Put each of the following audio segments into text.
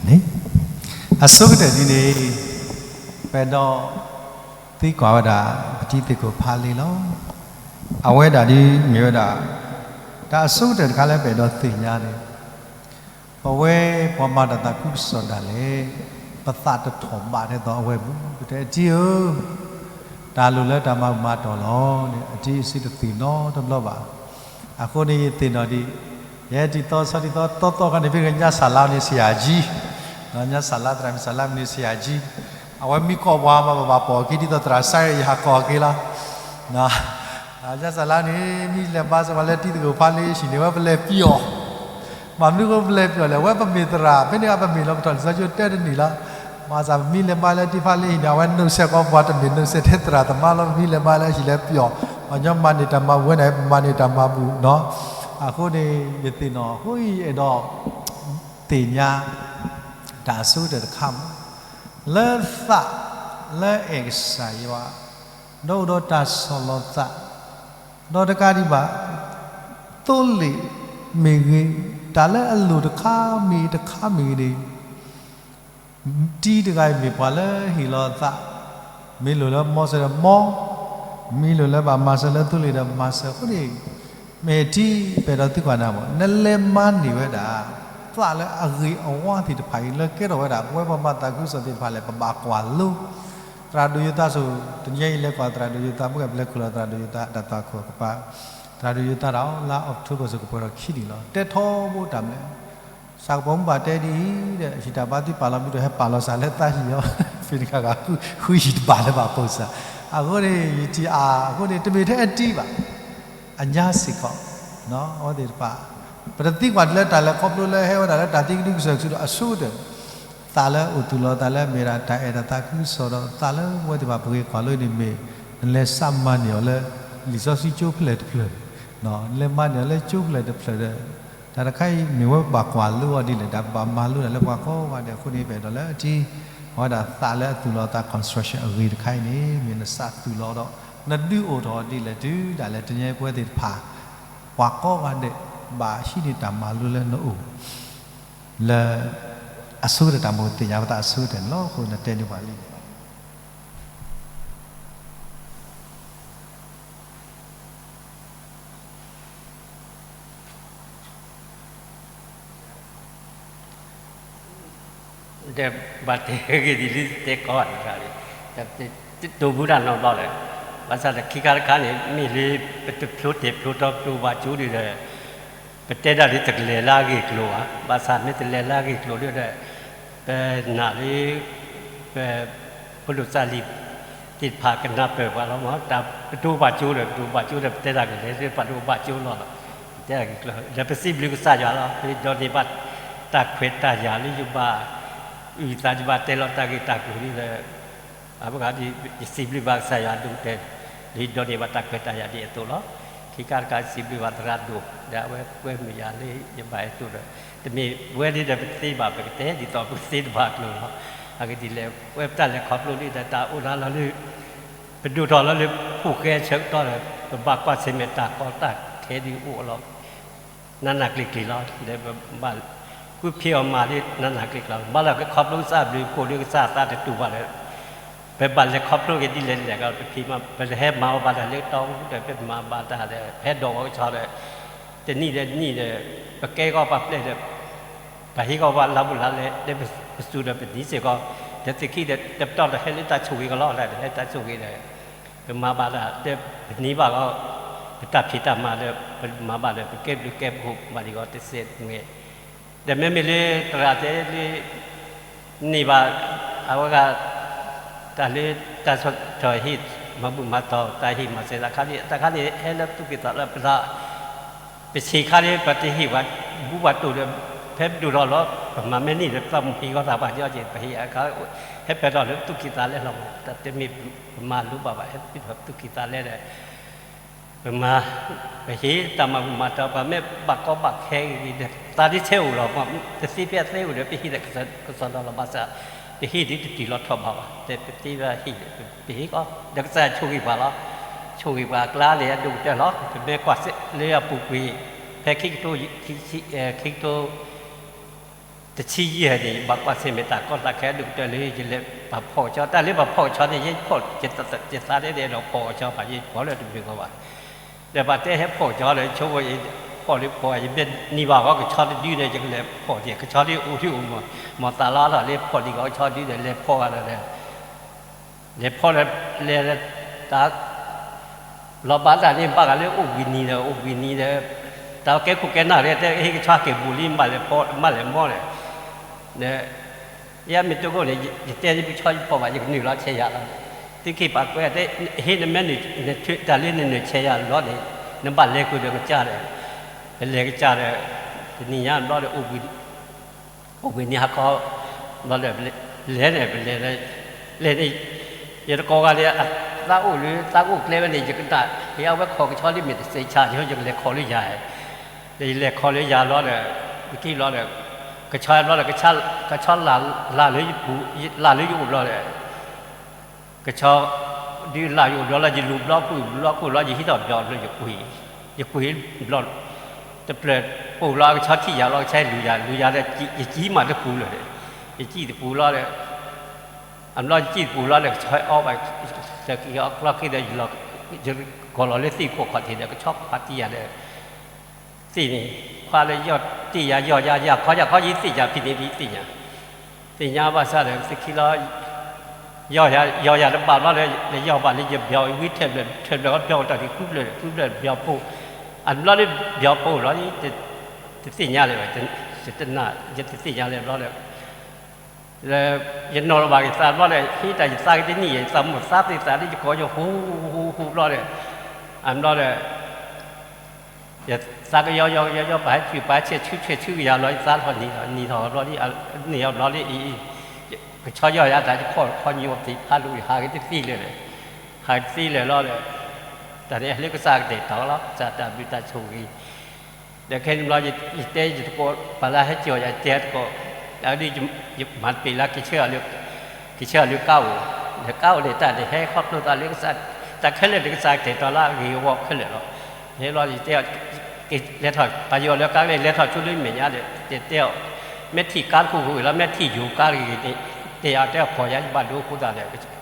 န့ၣ်, အဆိကတၢၢ်ဒ်န့ၣ်, ပအဲၣ်ဒိးသံကွၢ်ဝဲဒၣ် ပတံၤသကိးဖးလ့လီၤ. အဝဲဒၣ်ဒ်မ့ၢ်ဝဲဒၣ် တၢ်အဆိကတၢၢ်တခါလၢပအဲၣ်ဒိးသ့ၣ်ညါန့ၣ်, ပဝဲပှၤမၤတၢ်သးခုကစီၣ်ဒၣ်လဲာ် ပသးတထီၣ်ဘးဒ်သိးအဝဲပူၤ, ပတဲအတံၤဧၢ, တၢ်လိၣ်လၢတၢ်မၤဘူၣ်မၤတီၢ်လီၤန့ၣ် အတံၤစံးတသ့ၣ်နီတဘျီဘၣ်. အဃိန့ၣ်ယသ့ၣ်နီၣ်ဒံး, ယဲတံၤသီဆီတံၤသီတီတီခါန့ၣ် ဖဲကညါစၢ်လါန့ၣ် ဆရာကြီး, ညါစၢ်လါသရၣ်မုၣ်စၢ်လါမုၣ်န့ၣ် ဆရာကြီး, အဝဲမ့ၢ်ကိးပှၤမၤဘၣ်ဘၣ်ပိာ်အခံ ဒ်သိးသရၣ်စဲယဟးကိးအက့ၤလီၤ. ညါစၢ်လါန့ၣ် မ့ၢ်လဲၤဘါစ့ၢ်ကီးလၢတံၤသကိးဖးလ့ဟံၣ်န့ၣ် ဝဲပလဲၤပျီၢ် မ့ၢ်မနုၤအဃိပလဲၤပျီၢ်လဲၣ်, အဝဲပမ့ၢ်သရၣ် ဖဲန့ၣ်အပမ့ၢ်လီၤပထီၣ်လံာ်စီဆှံတဲတန့ၢ်လီၤ. ဘၣ်ဆၣ်ပမ့ၢ်လဲၤဘါလၢတံၤဖးလ့ဟံၣ်န့ၣ် အဝဲနိးစဲးကီးပှၤ တမ့ၢ်နိးစဲးထဲသရၣ်သမါလီၤ. ပမ့ၢ်လဲၤဘါလၢဟံၣ်လဲၤပျီၢ်, ပှၤညီမၤန့ၢ်တၢ်မၤဘူၣ်ဝဲန့ၣ် ပမၤန့ၢ်တၢ်မၤဘူၣ်နီၤ. အဃိန့ၣ် ယသ့ၣ်နီၣ်အဃိ ယအဲၣ်ဒိးသ့ၣ်ညါ တၢ်အဆိကတၢၢ်တခါမး လၢသးလၢအဲၣ်ကစၢ်ယွၤ ဒီးအိၣ်ဒီးတၢ်ဆီၣ်လီၤသး ဒီးတကးဒံးဘၣ် သိလ့ၣ်မ့ၢ်ဂ့ၤ, တၢ်လၢအလိၣ်တခါမ့ၢ်တခါမ့ၢ်ဂ့ၤန့ၣ် တံၤတဂၤအံၤမ့ၢ်ပှၤလၢဟ့ၣ်လီၤအသး, မ့ၢ်လိၣ်လၢမီစၢၤဒီးမီ, မ့ၢ်လိၣ်လၢဘၣ်မၤစၢၤလၢသိလ့ၣ်ဒီးမၤစၢၤအဃိန့ၣ်, မ့ၢ်တံၤပအဲၣ်ဒိးသံကွၢ်နၤမး နလဲၤမၤန့ၢ်ဝဲဒၣ် သးလၢအဂ့ၤအဝါသ့ၣ်တဖၣ်အံၤ လၢကဲထီၣ်ဝဲဒၣ် ပဝဲပှၤမၤသးခုကစီၣ်သ့ၣ်တဖၣ်လဲၣ် ပဘၣ်ကွၢ်လိ သရၣ်ဒိၣ်ယိၤသးစိၤ တနံၤအံၤလဲၤကွၢ်သရၣ်ဒိၣ်ယိၤသး မ့ၢ်ကပလဲၤခူၣ်လီၤသရၣ်ဒိၣ်ယိၤသး တၢ်သွၣ်ခိၣ်ကပၤ သရၣ်ဒိၣ်ယိၤသးတၢ်အီၤလါအီးကထိဘၢၣ် စ့ၢ်ကပှဲၤထီၣ်ခံနံၣ်လီၤ. တဲထီဘိတၢ်မနုၤလဲၣ်, စးကပီၤမုၢ်ဘၣ်တဲဒ်အံၤဒီး ဟံၣ်တၢ်ဘါသံပာ်လီၤမံၤဒီး ဟဲပာ်လီၤစၢ်လၢသးဟံၣ်အီၤ, ဖဲန့ၣ်ခါဂၤ ဃုဟံၣ်တဘၣ်လၢၤဘၣ်ပိာ်စၢ်. အဃိန့ၣ် ယထံၣ်အါ အဃိန့ၣ် တမ့ၢ်ထဲအတံၤဘၣ် အညါစ့ၢ်ကီး အဝဲသ့ၣ်တဖၣ် ပတသံကွၢ်တၢ်လၢတၢ်လဲၤခီဖျိလၢဟဲဝဲဒၣ်လၢတၢ်သံကဒုကစၢၢ်ကဆူဒီးအဆိကတၢၢ်, သးလၢအိၣ်သူၣ်လီၤသးလၢမ့ၢ်ဒၣ်တၢ်အဲၣ်တၢ်သးခုကစီၣ်ဒီး သးလၢပဝဲသ့ၣ်တဖၣ်ပဂ့ၤကွၢ်လိန့ၣ်မ့ၢ် နလဲၤစးမၤန့ၢ်အီၤလၢ လံာ်စီဆှံကၠိဖဲလဲၣ်တဖျၢၣ်, နလဲၤမၤန့ၢ်အီၤလၢကၠိဖဲလဲၣ်တဖျၢၣ်ဒီး တၢ်တခါအံၤမ့ၢ်ဝဲပဘၣ်ကွၢ်လိအီၤဒ်လဲၣ်, တၢ်ပဘၣ်မၤလိဒၣ်လၢပှၤကိးဂၤဒဲးအဃိန့ၣ် ပအဲၣ်ဒိးလၢအတံၤ အဝဲဒၣ်သးလၢအသူၣ်လီၤသး construction အဂ့ၤတခါအံၤန့ၣ် မ့ၢ်နသးသူၣ်လီၤဒီး နဒုးအိၣ်ထီၣ်ဒ်လဲၣ်တုၤဒၣ်လဲာ် တနံၤအံၤပဝဲသ့ၣ်တဖၣ် ပှၤကိးဂၤဒဲး ဘၣ်ဟံးန့ၢ်တၢ်မၤလိလၢနအိၣ် လၢ အဆိကတၢၢ်တၢ်မၤသ့ၣ်ညါပသးအဆိကတၢၢ်န့ၣ်လီၤ. အဃိနတဲန့ၢ်ပှၤလံန့ၣ် ဒီးဘၣ်တဲဂ့ၢ်ဒ်လံတဲကီးတဂၤလံ, တတိၢ်ဘူးတၢ်နီတဘျီလၢၤ, ဘၣ်ဆၣ်ဒီးခံခါတခါန့ၣ် မ့ၢ်လၢပတဖျိတဲာ်ဖျိတီပဒိၣ်ဘၣ်ကၠိဒ်ဒီး ပတဲဒၣ်ဒ်တကလဲၤလၢအဂ့ၢ်ကျိၤဘၣ်, ဘၣ်ဆၣ်မ့ၢ်တလဲၤလၢအဂ့ၢ်ကျိၤဒ်ဒီး ပနာ်လၢ ပ ပဒိၣ်စၢ်လံၤသ့ၣ်တဖၣ်ကနၢ်ပၢၢ်ပှၤလီၤမး, တၢ်ပဒိၣ်ဘၣ်ကၠိဒီး ပဒိၣ်ဘၣ်ကၠိဒီး ပတဲတၢ်ကလဲၤလၢပဒိၣ်ဘၣ်ကၠိလီၤ, ပတဲတၢ်ဂ့ၢ်ကျိၤ ဒီးပစံးဘျုးကစၢ်ယွၤလီၤ, ပဒိးန့ၢ်ဘၣ်တၢ်ခွဲးတၢ်ယာ်လၢယဘၣ်အုၣ်သး ယဘၣ်တဲလီၤတၢ်ဂ့ၢ်တၢ်ကျိၤလံဒီး အဝဲဂၤဒ် ယစံးဘျုးဘၣ်ကစၢ်ယွၤအဒိၣ်ကတၢၢ် လၢယဒိးန့ၢ်ဘၣ်တၢ်ခွဲးတၢ်ယာ်ဒ်အသိးလီၤ. ခံခါတခါစံးဘျုးဘၣ်သရၣ်ဒိၣ် ဒီးအဝဲကွဲမုာ်ယၤလၢယဘၣ်အဲၣ်ဒိၣ်ဒီး တမ့ၢ်ဝဲဒ်ဒီးပသ့ဘၣ် ပကတဲဒ်သိးပသ့တဘၣ်အကျိၤလီၤ. အဂ့ၢ်ဒ်လဲၣ် ဝဲပတၢ်လဲၤခီဖျိဒ်ဒီးတၢ်အိၣ်လၢလီၤလၢ ပဒိၣ်ထီၣ်လီၤလၢဖိၣ်ဃဲဆၢကတီၢ်ဒီး ပဘၣ်ကွၢ်ဆၢၣ်မဲာ်တၢ်ကီတၢ်ခဲဒ်အိၣ်လီၤ နးနးကျံၤကျံၤလီၤ. ဒီးပဘၣ်ဃုဖံးအီၣ်မၤလၢနးနးကျံၤကျံၤလီၤ. ဘၣ်လၢကခီဖျိကစၢ်ဘျုးဖှိၣ်လၢကစၢ်အသးတတူၢ်ဘၣ်ဒီး ပဘၣ်လဲၤခီဖျိက့ၤဒ်လဲၣ်လဲၣ်ကီး ပဖံးမၤ ပလဲၤဟဲမၤအီၣ်ဘၣ်တၢ်လၢတီအူဒီး ပမၤဘၣ်တၢ်ဒီး ပဟဲဒိးဝဲကဆီဒီး တနံၣ်ဒီးတနံၣ်ဒီး ပကဲကီၢ်ပှၤပျဲၢ်ဒီး ပှၤဟ့ၣ်ကီၢ်ပှၤလါဘူးလါလဲ ဒီးပစူၤဒီးပနံၤစ့ၢ်ကီး ဒီးသုခံဒီး တပတီၢ်ဒီးဟဲလၢတၢ်ဆိၣ်ဂ့ၤကီးလီၤ ဒီးဟဲတၢ်ဆိၣ်ဂ့ၤဒီး ပမၤဘၣ်တၢ် ဒီးပန့ၢ်ဘၣ်ကီး ပတၢ်ဖံးတၢ်မၤဒီး ပမၤဘၣ်ဒီး ပကဲဘျုးကဲဖှိၣ်ဘၣ်ဒံးကီးတစဲးတမှဲၤ ဒီးမ့မ့ၢ်လၢသရၣ်တဲလၢ န့ၢ်ဘၣ် အဝဲဂၤ တၢ်လၢတၢ်ဆီၣ်ထီၣ်ဟ့ၣ် မၤဘူၣ်မၤတီၢ် တၢ်ဟ့ၣ်မၤစၢၤသးခါန့ၣ် တၢ်ခါန့ၣ် ဟဲလၢသူၣ်ကံၢ်သးလဲ ပသး ပဆံးခါန့ၣ် ပတဟ့ၣ်ပှၤဘူၣ်ပှၤတီၢ်ဒီး ဖဲပဒိၣ်ထီၣ်လီၤ ပမၤမ့ၢ်န့ၢ်ဒီး ပသးမုၢ်ဟ့ၣ်ဂီၢ်သးပှၤညီက့ၤ ပဟ့ၣ်အခါ ဟဲပၢၢ်ထီၣ်လၢသူၣ်ကံၢ်သးလဲလီၤမး တၢ်တမ့ၢ်ပမၤလိဘၣ်ဘၣ် ဟဲပၢၢ်ထီၣ်သူၣ်ကံၢ်သးလဲဒီး ပမၤ ပဟ့ၣ်တၢ်မၤဘူၣ်မၤတီၢ် ပှၤမ့ၢ်ဘၣ်ကီဘၣ်ခဲဂ့ၤဒီး သးဒ်ဆဲးအိၣ်လီၤ တသ့ဖဲအသ့အိၣ်ဒီး ပဟ့ၣ်ဒီးကစီၣ်လီၤလီၤ ဘၣ်ဆၣ် ပဟ့ၣ်ဒ်တတုၤလီၤထီၣ်ဘးဘၣ် တဲပသ့ဘၣ်ဟ့ၣ်ဒီး ပဟ့ၣ်ကီး ဒီးကစၢ်ဆိၣ်ဂ့ၤပှၤလီၤ ဆိၣ်ဂ့ၤပှၤအကျါန့ၣ် အဒိၣ်ကတၢၢ်လီၤ ပမ့ၢ်ကွၢ်စ့ၢ်လၢအပူၤကွံာ် ဖဲခံကထိ ခံကထိ တဆံယဲၢ်န့ၣ် ယဘၣ်ကွၢ်ဆၢၣ်မဲာ်တၢ်ကီတၢ်ခဲဒိၣ်ကတၢၢ်လၢယလဲၤပာ်ဖှီၣ်ကဆီ, တၢ်လၢပာ်ဖှီၣ်ကဆီန့ၣ် ယဖှီၣ်ယသးဒ်န့ၣ် အဲၣ်ဒိးဖှီၣ်ကဆီဘၣ် ယဖှီၣ်လၢတမုာ်ဂီၢ်ဘၣ်. ဒီးပှၤတဲဟဲဖှီၣ်ကဆီဒီး ဆိကမိၣ် ဖှီၣ်လၢဖှီၣ် ယမ့ၢ်န့ၢ်ဘၣ်ဂီၢ်ကဆီတဒုဒီး ယကလဲၤဖှီၣ်န့ၣ် ကဆီဒ်အိၣ်ဒ်အိၣ်မး, မ်သးလီထီၣ်လၢဖှီၣ်လံဂီၢ်ကဆီဒုဒီး လဲၤဖှီၣ်ဂၤဒီး လဲၤဖှီၣ်ဒီး လဲၤတၢ် လီၤဘၣ်တၢ်န့ၣ် ဘၣ်ဂၤလၢအိၣ်ဘှံးနံၤဒီး အိၣ်ဘှံးနံၤဒီး တၢ်ကဲခိၣ်ကဲနၢ်ဒီး တဲဟ့ၣ်ကဆီက့ၤဘူးလံ မၤလဲၤမီၢ်ဒီး ဒီး ယမ့ၢ်တကိၣ်န့ၣ် ယတဲဒ်ပဆီယဖှီၣ်ဘၣ် ယကနုာ်လီၤဆဲးယၤလီၤ. သုခံပာ်ကွဲးတဲ ဟ့ၣ်နမ့ၢ်နုာ် တၢ်လၢနနုာ်ဆဲးယၤလီၤန့ၣ် နဘၣ်လဲၤဃုာ်ဒီးကစၢ်ဒီး ပလဲၤကစၢ်ဒီး တနံၤညါဘျီဒီး အိၣ်ဘှံးနံၤဟါခီ ဘျီဒီး လဲၤန့ၣ် ပလဲၤ လဲၤန့ၣ် ယတကိးဂၤန့ၣ် အသးအိၣ်လၢ သးအိၣ်ကျဲဝဲန့ၣ် ယကနၣ် ယအဝဲခိးကဆီလံမ့ၢ်တစဲးဆါ ယကလဲၤခိးလၢယၤ ဒီးယလဲၤခိးလၢယၤဘျီဒီး တက့ၢ်ဘျီဒီး ကဆီဘျီဒီး ကဆီလၢ်လၢယပူၤ လၢ်လၢယအိၣ်ဘျီဒီး ကဆီ ဒုးလၢ်ယအိၣ်ဘျီလီၤ ယလူၤဘျီပူၤ လူၤဘျီပူၤလီၤ ယဟံးထီၣ်ဘျီဘျီ ယကွံာ် ယကွံာ်ဘျီ တဖျၢၣ်ပိၢ်လီၤ ကဆီထံၣ်ယၤလီၤ ကဆီလူၤယၤ လူၤယၤဒီး ယစံၣ်မးတပူၤလၢၤဒီး ယစံၣ်တပူၤလီၤဒီး အဘျီယစံၣ်တပူၤလီၤဒီး ကဆီအီဘၣ် တက့ၢ်အီကျီၢ်ခံဒီး ယဂီၤလီၤလၢသ့ၣ်ခိၣ်ခီၣ်ထံးဒီး ကဆီခွါတံၢ်ယၤဒီး သ့ၣ်န့ၣ် ခွါလၢယီၢ်တ့ၢ်ယၤ ယီၢ်ယၤ ယၤခီယၤခီ ယသ့ၣ်ညါဖဲန့ၣ် ယသ့ၣ်ညါ သ့ၣ်ညါဘၣ်ဆၣ်ဒီး သုခံလီၤ ယီၢ်ယၤ ယီၢ်ယၤတဘၣ်ဘျီဒီး ယယီၢ်ဘၣ်လၢယဘျီ ဝံထဲဖျၢၣ် ထဲဖျၢၣ် ဘျီတၢ်ဒံးဃုဖျၢၣ် ဃုဖျၢၣ်ဘျီပိၢ် အဘျီဒီးဘျီပိၢ်လီၤ တသ့ၣ်ညါလၢၤဘၣ် ယတနာ် ယတသ့ၣ်ညါလၢၤဘျီဒီး ယနီၤလီၤဘၣ်က့ၤသးဘျီဒီး ဟ့ၣ်တၢ်ယသးကတနံၣ် ယသးမိၢ်သးသ့သးလၢယကိးယိာ်ဟူဟူဟူဘျီဒီး အဘျီဒီး ယသးကယီယီယီယီ ပှၤဟဲဆူၣ်ပှၤဟဲဆဲးဆူၣ်ဆဲးဆူၣ်ကယၤလီၤ ယသးထီၣ်နံၤထီၣ် နံၤထီၣ်ဘျီဒီး န့ၢ်အီၤဘျီဒီးအံၤ ကဆီယီၢ်ယၤတၢ်ယခီၣ်ခီညိၣ်သ့ၣ်ဖးဒိၣ် ဟးက့ၤတသ့လၢၤဒီး ဟးက့ၤတသ့လၢၤလီၤဒီး တၢ်န့ၣ်လၢကစၢ်ကတဲာ်တီၤလီၤ ကစၢ်တၢ်ဘျုးတၢ်ဆိၣ်ဂ့ၤ ဒီးခဲန့ၣ်ဘျီ ယတဲယသကိး ပှၤလၢဟဲကၠီၤယၤတဲသကိး အဒုး ယမၤတပ့ၤလၢ က့ၤဆၢအီၤလၢကါအိၣ်, ဒီးကါအိၣ်န့ၣ် တၢ်န့ၣ်ဟဲခီဖျိသးလၢကစၢ်, တၢ်ခဲလၢာ်န့ၣ် ကစၢ်ကတဲာ်တီၤလၢအဂ့ၤအဝီခဲလၢာ်လီၤ. ယဲလီၤ ယတဲအီၤ, လဲၤထီၣ် ပှၤယီၤလၢကါကလဲၤ လဲၤထီၣ်ဆူလၢမဲာ်ညါဒီး တဲအီၤ, မ့ၢ်ထံၣ်ကါတခိၣ်ဂ့ၤလီၤ မ့ၢ်ထံၣ်ယိၤကါတဂ့ၤန့ၣ် တဲအီၤ တဲအီၤ ခိးယၤ ယဘၣ်ဒိအဃိသတးဒီး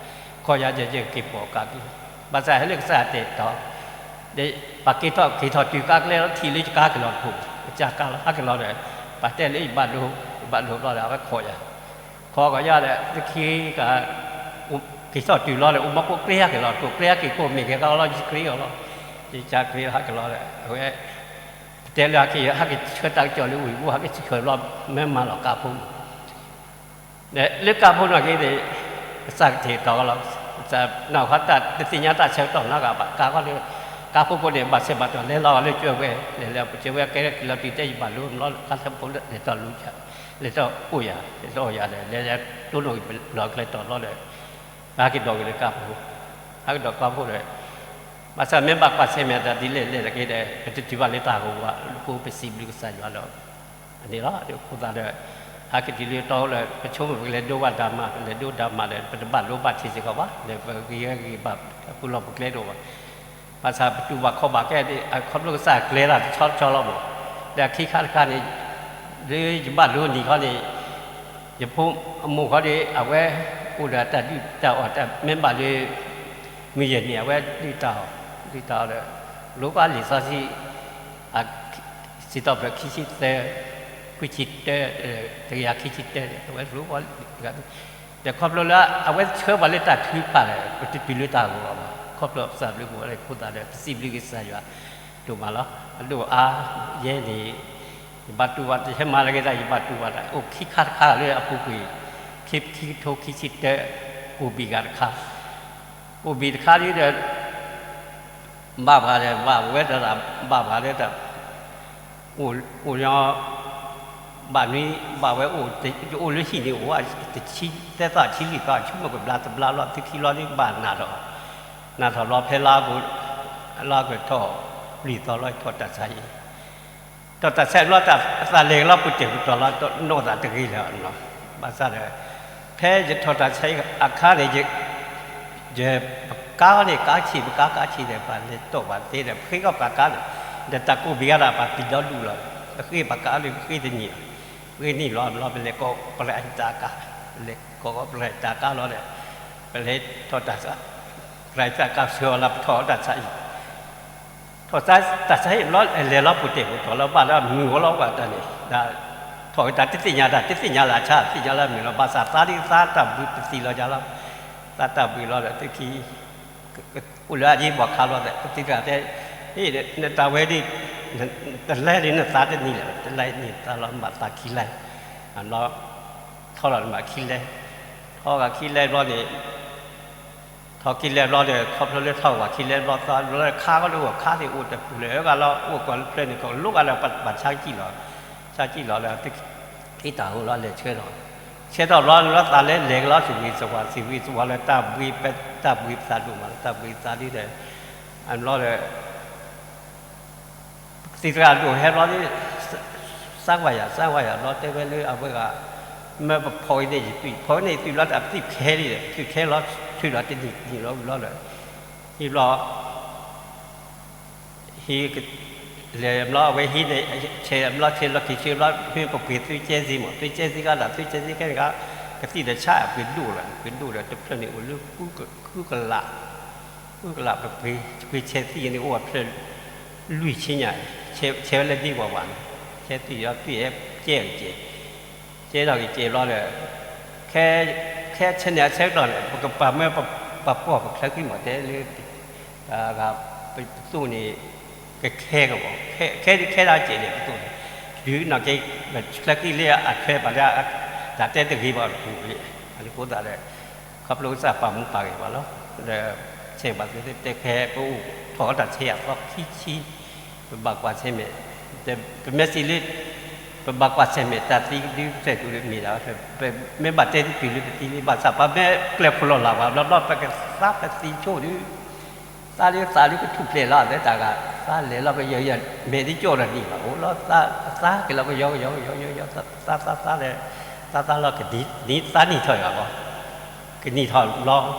ခိးယၤ ယက့ၤပိာ်ကါက့ၤ, ဘၣ်ဆၣ်ဟဲလၢကစၢ်တဲာ်တီၤ ဒီးပှၤက့ၤထီၣ်က့ၤထီၣ်တုၤကါကျဲလီၤ ထံၣ်လၢယကါကလီၤတခိၣ်, ကစၢ်ကါလီၤ ဟဲက့ၤလီၤဒီး ပှၤတဲလၢယဘၣ်ဒိ, ယဘၣ်ဒိဘျီဒီး အဝဲခိးယၤ, ခိးကီးယၤဒီး သုခံက က့ၤထီၣ်တုၤလီၤဒီး အိၣ်မီၢ်ကိးကျဲဟဲက့ၤလီၤတခိၣ်, ကျဲဟဲက့ၤခိၣ်မ့ၢ်ကဲကါလီၤ ယက့ၤအီၤလီၤ, ယက့ၤလီၤဟဲက့ၤလီၤဒီး အဝဲ ပတဲလၢဟဲက့ၤ ဟဲက့ၤဆှၢတၢ်ကစီၣ်လၢဝ့ၢ်ပူၤ ဟဲက့ၤဆှၢဘျီ မ့ၢ်မၤလီၤကါဖိမး လၢကါဖိနီၢ်က့ၤန့ၣ် ကစၢ်ကတဲာ်တီၤလီၤ, ကစၢ်နီၢ်ခီတၢ်တသ့ၣ်ညါတၢ်ဆၢကတီၢ်နီတဂၤဘၣ်, ကါခီလၢ ကါဖိကိးန့ၣ် ဘၣ်ဆဲးဘၣ်တီၢ် လဲၤလီၤလၢကၠွဲဝဲ, လဲၤလၢကၠွဲဝဲ ကဲက့ၤလီၤတုၤတဲယဘၣ်လိၤလီၤ ကါထၢဖိလဲၤတီၢ်လူၤယၤ, လဲၤတီၢ်အိၣ်ယၤ, လဲၤတီၢ်အိၣ်ယၤဒီး လဲၤလဲၤတိၢ်နီၣ်က့ၤလီၤကျဲတီၤလီၤဒီး ဟဲက့ၤဒိးက့ၤလၢကါဖိ, ဟဲက့ၤဒိးကါဖိဒီး ဘၣ်ဆၣ်မ့ၢ်ဘၣ်ကွၢ်ဆၢၣ်မဲာ်တၢ်ဒ်လဲၣ်လဲၣ်တက့ၢ်ဒီး ပတတုၤဘၣ်လၢတၢ်ဂီၤဝါ လၢဖိပစံးဘျုးကစၢ်ယွၤလီၤ. အန့ၣ်လီၤ အဃိသတးဒီး ဟဲက့ၤတုၤလၢတီလၢ ပဆိကမိၣ်ပကလဲၤဒိဘၣ်တၢ်မၤ ပလဲၤဒိတၢ်မၤဒီး ပတဘၣ်လိဘၣ်ထံးစ့ၢ်ကီးဘၣ် ဒီးပဂ့ၤဂ့ၤဘၣ် ပလီၢ်ပကျဲတအိၣ်ဘၣ်. ဘၣ်ဆၣ်ပတူၢ်ဘၣ်ခီၣ်ဘၣ်ခဲ ခီဖျိကစၢ်ကျဲတၢ်တဆီတဆီလီၤမး, ဒီးအခံခါတခါန့ၣ် လၢယဘၣ်လိနံၤခီန့ၣ် ယဖိအမိၢ်ခီန့ၣ် အဝဲအိၣ်ဒီးတၢ်ဒုၣ်တၢ်အီၣ်တၢ် မ့ၢ်ဘၣ်လၢ မုၢ်ယဲၢ်နံၤ အဝဲဒုၣ်တၢ်အီၣ် ဒုၣ်တၢ်အီၣ်ဒီး လိၣ်ဘၣ်လံာ်စီဆှံ စံးထီၣ်ပတြၢၤခံဆံသၢ ခွံဆံတၢ တကယၤခံဆံတၢန့ၣ် အဝဲလိၣ်ဘၣ်လံာ် ဒီးခီဖျိလၢအဝဲဆှၢပှၤလၢတၢ်ထုကဖၣ်ဒီး ပတတုၤလၢတၢ်ဂီၤလီၤဘၣ်. ခီဖျိပသးဘျုးပဝဲလၢအဃိသတးဒီး ပစံးဘျုးကစၢ်ယွၤ ဒိၣ်မးလီၤ. အဒိၣ်အါ ယဲန့ၣ် ယဘၣ်တူၢ်ဘၣ်တၢ် ယဟဲမၤလၢက့ၤတၢ် ယဘၣ်တူၢ်ဘၣ်တၢ် အိၣ်ခံခါတခါလၢအပူၤကွံာ် ခံ ခံကထိခံဆံတၢ ကိၣ်ဘံၣ်ဂၤတခါ ကိၣ်ဘံၣ်တခါဒ်ဒီး ဘၣ်ပှၤဒီး ဘၣ်ဝဲတၢ် ဘၣ်ပှၤဒီးတၢ် အိၣ်ညီ ဘၣ်နွံ ဘၣ်ဝဲအိၣ် ယအိၣ်လၢဟံၣ်န့ၣ် အိၣ်ဝဲတဆံ သၢသီဆံလွံၢ်သီ ဆူမ့ၢ်ကဘျါတဘျါလီၤ သုခံလီၤဒ်ဘၣ်နးထီၣ် နးထီၣ်လီၤဖဲလါအီကူး လါအီကူးထီၣ် လွံၢ်သီလီၤ ထီၣ်တၢ်ဆါအံၤ ထီၣ်တၢ်ဆါအံၤဘျီ အသးလဲၤကလီၤပူၤတဲာ်ပူၤတီၤလီၤ တနီၣ်သးတဂ့ၤလၢၤနီၤ ဘၣ်ဆၣ်ဒီး ဖဲယထီၣ်တၢ်ဆါအံၤအခါန့ၣ် ယ ပကါန့ၣ် ကါဆံး ပကါကါဆံးဒီး ပှၤလဲၤတီၢ်ပှၤသ့ဒီး ပဃ့ကီၣ်ပှၤကါန့ၣ် ဒီးတၢ်ကိၣ်ဘံၣ်ဂၤဒီး ပှၤပံၤဒီဒူၣ်လီၤ ပဃ့ပှၤကါလၢပဃ့တနံၤလီၤ ဂ့ၤနံၣ်လီၤဘျီ ပလဲၤကိးပရဟံတၢ်ကါ, ပလဲၤကိးပရဟံတၢ်ကါလီၤဒီး ပလဲၤထီၣ်တၢ်ဆါ, ပရဟံတၢ်ကါဆှၢအီၤလၢပထီၣ်တၢ်ဆါအံၤ, ထီၣ်တၢ်ဆါအံၤဘျီ လဲၤလီၤပူၤတဲာ်ပူၤတီၤလီၤ ဘၣ်လၢအမုာ်ဂီၤလီၤဝဲတၢ်န့ၣ်, ဒီးထီၣ်ကတၢၢ်တသ့ၣ်ညါတၢ် တသ့ၣ်ညါလၢအဆါ သ့ၣ်ညါလၢအမုာ်လီၤ ဘၣ်ဆၣ်သးဒ်သးတၢ်ဘှံးပသံလီၤယၤလီၤ, သးတၢ်ဘှံးလီၤဒီး သုခံ အိၣ်လၢအယ့ၢ်ဘီခါလီၤဒီး ကသံၣ်တဂၤတဲ, နတၢ်ဝဲဒ် တလဲဒ်နသးတနံၤလဲၣ် တလဲနံၤသးလီၤ မၤသးခံလဲ, အဘျီ ထီၣ်လီၤမၤခံလဲ, ထီၣ်ဂၤခံလဲဘျီန့ၣ်, ထီၣ်ခံလဲဘျီဒီး ခီဖျိလၢထီၣ်ဂၤခံလဲဘျီ သးဘျီလၢခါကီဒိၣ် ခါသ့ၣ်အိၣ်တပူၤလၢာ်ဂၤလီၤ အိၣ်ကီးလၢဖျၢၣ်န့ၣ် ကလိၣ်ဂၤလၢပှၤဆါကံၣ်လီၤ, ဆါကံၣ်လီၤလၢ သ့ၣ်တၢ်ဟိလီၤ လဲၤဆှၢထီၣ်, ဆှၢထီၣ်ဘျီလၢသးလဲၤလဲၤကလီၤ စံးဝံၤစဝၤ စံးဝံၤစဝၤလၢတၢ်ဘှံး တၢ်ဘှံးပသးဒိၣ်မးလၢတၢ်ဘှံးသးဒ်ဒီး, အဘျီဒီး သံၣ်သရၣ်ဒိၣ်ဟဲဘျီဒီး စါဝါယၤ စါဝါယၤဘျီ တဲဝဲလၢအဝဲဂၤ မၢပဖီၣ်အံၤန့ၣ်ယသွံၣ် ဖီၣ်အံၤန့ၣ်ယသွံၣ်ဘျီ တၢ်ပသံၣ်ခဲလံဒီး ပသွံၣ်ခဲလီၤ ထုးလီၤတနံၤနံၤလီၤဝံၤလီၤဒီး, ဟံၣ်ဘျီ ဟံၣ် လဲၤဘျီအဝဲဟံၣ်န့ၣ် ဆဲးဘျီဆဲးလီၤက့ၤဆဲးဘျီ မ့ၢ်ပပှ့ၤသုကဲစ့မး သုကဲစ့ကဒီး သုကဲစ့ခဲန့ၣ်က ကသံၣ်ဒီးဆါအပှ့ၤဒိၣ်လီၤ ပှ့ၤဒိၣ်ဒီးတဖျၢၣ်န့ၣ်အိၣ်လၢ ဃုကလး ဃုကလးပပှ့ၤ ပှ့ၤဆဲးသံၣ်န့ၣ်အိၣ်အဖျၢၣ် လွံၢ်ဆံညါ ဆဲးဝဲလၢဒ့ဝဲဝဲန့ၣ် ဆဲးသံၣ်ဒီးသွံၣ်အဲၣ် ကဲကဲ ကဲထီၣ်က့ၤကဲဘျီဒီး ခဲဆဲးန့ၣ်အဆၢကတီၢ်န့ၣ် ပကပာ်မၢပပှီၢ်ပချၢဃံမးတဲလၢ ပသိၣ်န့ၣ် ကခဲကမး ခဲဒ်ခဲဒၣ်ကဲန့ၣ် ပသိၣ်န့ၣ် တုၤနီၢ်က့ ပချၢဃံလၢအထွဲပာ်လၢ တၢ်တဲတဂ့ၤဘၣ်တပူၤလံ အဃိသတးဒီး ခီဖျိကစၢ်ပာ်မူပာ်ဂဲၤပှၤလီၤ. ဒီးဆဲးဘၣ်သုတဲခဲ ပအိၣ်ထီၣ်အီၣ်တၢ်ဆဲးအသီခံဆံ ပဘၣ်ကွၢ်ဆၢၣ်မဲာ် ပမ့ၢ်စံးလၢ ပဘၣ်ကွၢ်ဆၢၣ်မဲာ်တၢ်သံဒုးစဲးဒိၣ်ဒုးမ့ၢ်ဒၣ် ပမ့ၢ်ဘၣ်တဲတတုၤလၢပသံလံ ဘၣ်ဆၣ်ပမ့ၢ်ကျဲးဖိလီၤလၢ်ပှၤဘျီဘျီ ပကသါပသံဆိၣ်ဒုး သးဒုးသးဒုးကထူၣ်ဖျဲးလီၤ အသးတဂၤ သးလဲၤလီၤကယီကယီ မဲာ်ဒ်ကၠီၣ်ဒီးနံၤဘၣ် အိၣ်လီၤသးက့ၤလီၤကယီကယီကယီကယီ သးသးသးသးဒီး သးသးလီၤကနံၤသးနံၤထီၣ်ယၤဘၣ် ကနံၤထီၣ်ဘျီ ပ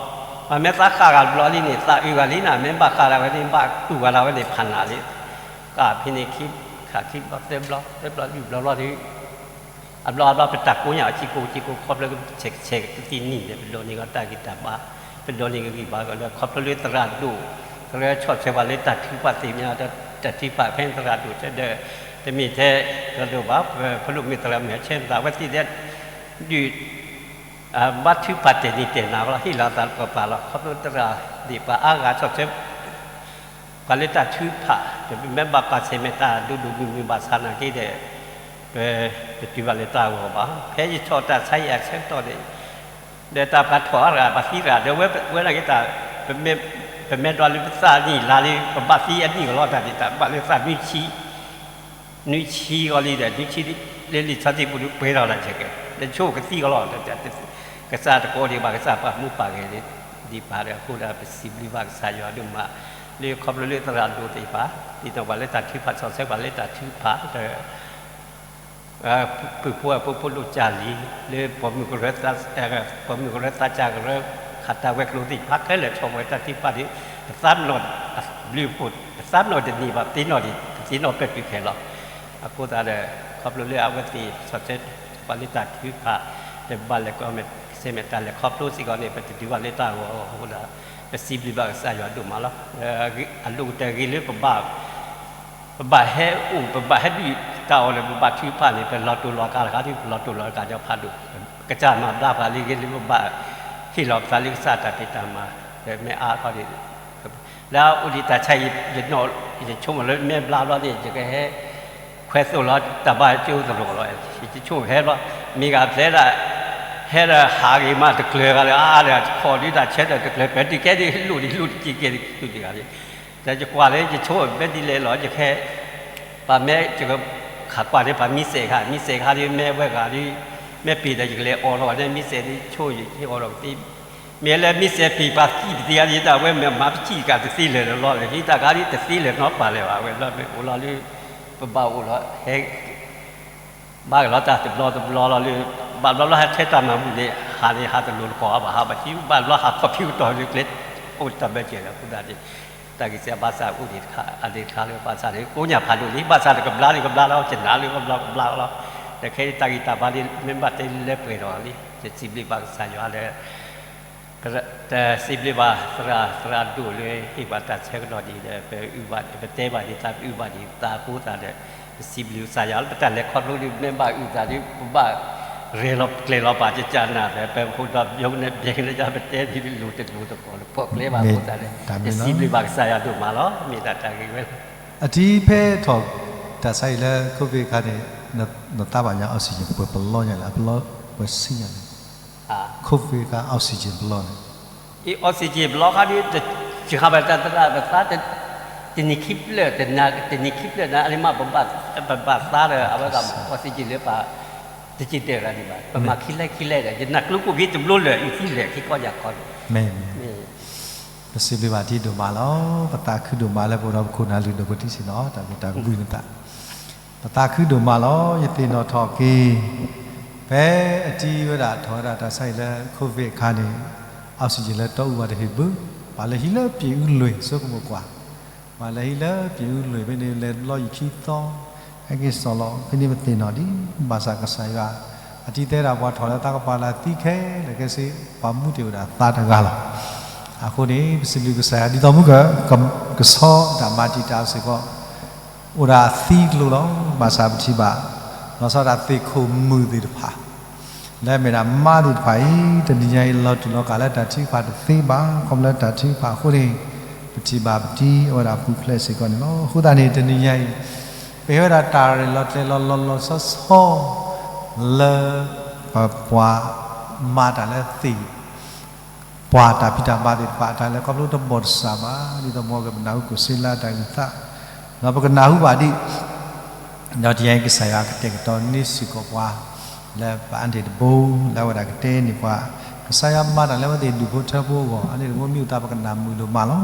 မ့ၢ်သးဃၣ်ဂၤဘျီလံန့ၣ် သးအုးဂၤလံနၤ မ့ၢ်ဘၣ်ဃၣ်လၢဝဲန့ၣ် ဘၣ်တူၢ်ဂၤလၢဝဲန့ၣ် ဖးနးလံ ကဖဲန့ၣ်ခံ ခးခံဘျီသၢဘျီ သၢဘျီလွံၢ်ဘျီဘျီဒုး အဘျီအဘျီပတၢ်ကိးညါအစ့ကိးစ့ကိး ခီဖျိကဆဲးကဆဲးကသံၣ်နံၤန့ၣ် ပဒိးန့ၢ်ကီးတၢ်ဂံၢ်တၢ်ဘါ ပဒိးန့ၢ်ကဂံၢ်ဘါကီးလၢ ခီဖျိလၢသရၣ်ဒိၣ် သရၣ်ဆီၣ်ထွဲပှၤလၢတၢ်ထုကဖၣ်သ့ၣ်မ့ၢ် တၢ်ထုကဖၣ်ဖဲသရၣ်ဒိၣ်တဲဒီး တမ့ၢ်ထဲသရၣ်ဒိၣ်ဘၣ် ပဖိဒိၣ်မ့ၢ်သရၣ်မုၣ်ဆဲးမသးဝဲသ့ၣ်ဒီး ဒုး ဘါထုကဖၣ်တဲာ်နံၤတဲာ်နၤလီၤ ဟ့ၣ်လီၤသးတကပၤလီၤ ခီဖျိသရၣ်ဒိၣ်ပှၤအါဂၤဆီၣ်ထွဲ ပှၤလၢတၢ်ထုကဖၣ် ပမ့ၢ်ဘၣ်ကွၢ်ဆၢၣ်မဲာ်တၢ်ဒိၣ်ဒိၣ်မုၢ်မုၢ်ဘၣ်ဆၣ်နာ်က့ဒီး ပတတုၤဘၣ်လၢတၢ်ဂီၤဘၣ် ဖဲယဆီၣ်တၢ်ဆါယံၤအဆၢကတီၢ်န့ၣ် ဒီးတၢ်ပှၤထီၣ်အါတဂၤ ပှၤသံတဂၤ ဒီးဝဲနာ်က့တၢ် ပမ့ၢ်ဒွးလၢပသးနံၣ်လါလံ ပဘၣ်သံအနံၣ်ကလီတၢ်ဒ်တၢ်ဘၣ်လၢသးနွံဆံ နွံဆံဂီၤလံဒီး နွံဆံလၢလံာ်ဆီတံၢ်ပူၤဒုးပှဲၤထီၣ်လၢဆဲးကဲ ဒီးဆိကသံကလီ ကစၢ်တကိးဒံးဘၣ် ကစၢ်ပှၤမူပှၤဂဲၤဒံးဘၣ်ဒီး အဃိဒီးပစံးဘျုးဘၣ်ကစၢ်ယွၤဒိၣ်မး လၢခီဖျိလၢသရၣ်ဒိၣ်သ့ၣ်တဖၣ် ဒ်သိးပှၤလၢတၢ်ထုကဖၣ် ဆီၣ်ထွဲပှၤလၢတၢ်ထုကဖၣ်ဒီး ပုၢ်ဖိဝဲၢ်ဖိဖိဒိၣ်ကၢ်လံၤ လၢပိာ်မုၣ်ကရၢ ပိာ်မုၣ်ကရၢသးစၢ်ကရၢ ဟးတၢ်ဝဲၤကျိၤသ့ၣ်တဖၣ်ခဲလၢာ် ဆီၣ်ထွဲတၢ်ထုကဖၣ်ဒီး ပသးဘျီ ဘျုးဖှိၣ် ပသးဘျီတနံၤဘၣ် ပသ့ၣ်နီၣ်ဒံး ပသ့ၣ်နီၣ်ပၢၢ်တုၤခဲလီၤ. အဃိသတးဒီး ခီဖျိလၢအဝဲသ့ၣ် ဆီၣ်ထွဲပှၤလၢတၢ်ထုကဖၣ် ဒီးပဘၣ်လဲၤကီၢ်မဲာ် ဆၢၣ်မဲာ်တၢ်လဲၤခီဖျိစ့ၢ်ကီးန့ၣ် ပတတုၤဘၣ်လၢတၢ်ဂီၤအဃိဒီး ပစံးဘျုးဘၣ်ကစၢ်ယွၤဒိၣ်မးလီၤ. အလိၣ်ကတၢၢ်ဂ့ၤလၢပဘၣ် ပဘၣ်ဟဲအိၣ် ပဘၣ်ဟဲဒုးတၢ်အီၣ်လၢပဘၣ်ထုကဖၣ်န့ၣ် ပလီၤတိၢ်လီၤကးတခါဒုး ပလီၤတိၢ်လီၤကးဒီးဖးဒိၣ် ကစၢ်မၤဘျါပှၤလံဂ့ၤလၢပဘၣ်ဟ့ၣ်လီၤပသးလၢကစၢ်တၢ်ဖံးတၢ်မၤ ဒီးမ့ၢ်အါထီၣ်ဒံး လၢအအိၣ်ဒံးတၢ်ဆါအံၤ ယနီၣ် ယဆိကမိၣ်လၢမ့ၢ်ဘျါဘျီန့ၣ် ယကဟဲ ခွဲးသိၣ်လီၤတၢ်ဘၣ်ကၠိသရိာ်လီၤ ယဆိကမိၣ်ဟဲဘျီ မ့ၢ်ဂၤဖျဲးဒၣ် ဟဲဒီးဟးဂ့ၤမးတကျၢၤဂၤလၢအါဒီး ခီၣ်ဒုးတၢ်ဆၢဒီးတကျၢၤ ပတုၤကဲဒ်လိၣ်ဒံးလိၣ်တက့ၢ်ကဲဒ်သုတဂၤန့ၣ် ဒီးယကွၢ်လၢယဆိကမိၣ်မ့ၢ်ဒ်လဲၣ်လီၤ ယခဲ ပှၤမ့ၢ်ယကခးကွၢ်န့ၣ် ပှၤမံစဲးခါ မံစဲးခါဒ် မ့ၢ်ဝဲဂၤဒ် မ့ၢ်ပ့ၤဒီးယကလဲၤအီၣ်လီၤန့ၣ် မံစဲးဒ်ဆိကမိၣ်ယကအီၣ်လီၤကသ့ မ့ၢ်လၢမံစဲးပ့ၤပှၤသံပသ့ဂၤဒ်တၢ်ဝဲမ့ၢ်မၤပစံၣ်တကးတသ့လၢာ်လီၤ လၢဟံးတၢ်ခါဒ်တသ့လၢာ်နီတပၤလၢၤဘၣ် ဝဲလီၤမ့ၢ်အိၣ်လီၤလၢ ပဘၣ်အိၣ်လီၤဟဲ ဘၣ်က့ၤလီၤတၢ်တဘျီတဘျီလီၤလၢ ဘၣ်ဘျီလီၤဟးထဲတၢ်မၤဘူၣ်န့ၣ် ဟးန့ၣ်ဟးတလိၤတကိးဘၣ် ဟးဘၣ်ထံ ဘၣ်ဘျီဟးခီၣ်ဖံးကတီၢ်လၢကျဲ အိၣ်တၢ်ဘၢၣ်စၢၤလီၤ အဃိသတးန့ၣ် တၢ်ဂ့ၢ်စၢ်ဘၣ်ဆၣ်အိၣ်ဒံးတခါ အဒံးတခါလၢဘၣ်ဆၣ်န့ၣ် ကိးညၣ်ဖးဒိၣ်လံ ဘၣ်ဆၣ်တကဘျါလံကဘျါလီၤ ကနၣ်လၢကဘျီကဘျါလီၤ ခဲအံၤတၢ်ဂံၢ်တၢ်ဘါလံ မ့ၢ်ဘၣ်တဲလၢပှဲၤဒီးလံ ယစံးဘျုးဘၣ်ကစၢ်ယွၤလၢ တစံးဘျုးဘၣ်သရၣ် သရၣ်ဒိၣ်လၢဟ့ၣ်ပှၤတၢ်ဆၢကတီၢ်ဒ်ဒီး ပအုၣ်ဘၣ် ပတဲဘၣ်ဒ်သး ပအုၣ်ဘၣ်ဒ်သးအဃိသတးဒီး ပစံးဘျုးကစၢ်ယွၤလၢပတၢ်လဲၤခီဖျိဒ် မ့ၢ်ဘၣ်အုၣ်သးဒ် ပဘၣ်ရဲၣ်လီၤကျဲၤလီၤပာ်ကကနၣ်ဒီး ပဖိဒီး ယိန့ၣ်ဘျဲကန့ၣ် ပတဲဒ်လိၤတလိၤတကိး လၢပီၣ်ကျဲဘၣ်အဃိသတးဒီး ယစံးဘျုးဘၣ်ကစၢ်ယွၤဒိၣ်မးလီၤ မ့ၢ်ဒၣ်တၢ်ဂ့ၢ်ဝဲလီၤ. အတံၤဖဲထီၣ် တၢ်ဆါအံၤလၢ COVID အခါန့ၣ် နသးဘၣ်ညါ oxygen ပှဲၤပလီညါလဲၣ် အပလီပှဲၤဆံညါလဲၣ် COVID အခါ oxygen ပလီန့ၣ် oxygen ပလီခါဒ် ယဃဘၣ်တၢ်သရၣ်ပသး တနံၤခံဖျၢၣ် တနံၤခံဖျၢၣ်န့ၣ် အန့ၣ်မး ပဘၣ်သးဒီး အဝဲဒၣ် oxygen လၢပှၤ တက့ၤဒၢးရၤဒံးဘၣ် ပမၤခံလဲၢ်ခံလဲၢ်ဒီး ယနၢ်ကျိၤကိၣ်ဘ့တဘျီလၢာ် အံၤသံလၢာ်ခံခီယၤခီန့ၣ် မ့ၢ် ပစံးဘျုးဘၣ်တံၤဒိၣ်မးလီၤ. ပသးခုဒိၣ်မးလၢပအိၣ်ဒီးပခိၣ်နၢ်လုၢ်ဒိၣ်ပှ့ၤထံဆ့ၣ်နီၤ တၢ်ဘျုးတၢ်ကဘှံးနသး ပသးခုဒိၣ်မးလီၤ. ယသ့ၣ်နီၣ်ထီၣ်က့ၤ ဖဲအတံၤဝဲဒၣ်ထီၣ်ဝဲဒၣ်တၢ်ဆါအံၤလၢ COVID အခါန့ၣ် oxygen လၢတီအူပှၤတဟ့ၣ်ဘု ပှၤလၢဟံးလၢပှၤအူလွံၢ် ဆိကမိၣ်ကွၢ် ပှၤလၢဟံးလၢပှၤအူလွံၢ်ဖဲန့ၣ် လဲၤတဘျီယံာ်ခံသီ ဟဲက့ၤစီၤလီၤ ဖဲန့ၣ်ပသ့ၣ်နီၣ်ဒံး ဘၣ်ဆၣ်ကစၢ်ယွၤ အတံၤတဲဒၣ်ပှၤထီၣ်လၢသးကပၤလၢသံခဲလၢာ်ခဲဆ့ ပှၤမူတ့ၢ်ဝဲဒၣ်သးတဂၤလီၤ. အဃိန့ၣ် ပစံးဘျုးကစၢ်ယွၤ ဒ်သိးမုၢ်က ကဆီတၢ်မၤတံာ်တာ်စ့ၢ်ကီး အိၣ်ဒၣ်အသံကျိၤလီၤ. ဘၣ်ဆၣ်ပထံၣ်ဘၣ် လီၤဆီဒၣ်သ့ၣ်ခိၣ်မုၣ်သ့ၣ်တဖၣ် လၢအမ့ၢ်ဒၣ်မါသ့ၣ်တဖၣ်အံၤ တနံၤညါအံၤလီၤတူာ်လီၤကာ်လၢတၢ်ထုကဖၣ်တသ့ဘၣ် ခီဖျိလၢတၢ်ထုကဖၣ်အဃိန့ၣ် ပထံၣ်ဘၣ်ပတံၤအဝဲဒၣ်ပူၤဖျဲးစ့ၢ်ကီးန့ၣ်လီၤ. အဃိသတးန့ၣ် တနံၤညါအံၤ ပဟ့ၣ်ဝဲဒၣ်တၢ်ရဲၣ်လီၤကျဲၤလီၤလီၤလီၤဆီဆီ လၢ ပပှၤမၤတၢ်လၢသ့ၣ် ပှၤတၢ်ဖံးတၢ်မၤသ့ၣ်တဖၣ် တၢ်လဲၤခီဖျိတဘီၣ်တစၢ်ဘၣ် ဒ်သိးမ့ၢ်ကမနၢ်ဟူကစ့လၢတၢ်ဂံၢ်သး ဒီးပကနၢ်ဟူဘၣ်ဒံး ဒီးတနံၤညါအံၤကစၢ်ယွၤကတဲာ်ကတီၤန့ၢ်စ့ၢ်ကီးပှၤ လၢပအါန့ၢ်တဘိ လၢအဝဲဒၣ်ကတဲန့ၢ်ပှၤ ကစၢ်ယွၤမၤတၢ်လၢအဝဲသ့ၣ်ဒူၣ်ဖိထၢဖိအဂီၢ် အါန့ၢ်တဘိမ့ၢ်အိၣ်သးပကနၣ်မုာ်ဒိၣ်မးလီၤ.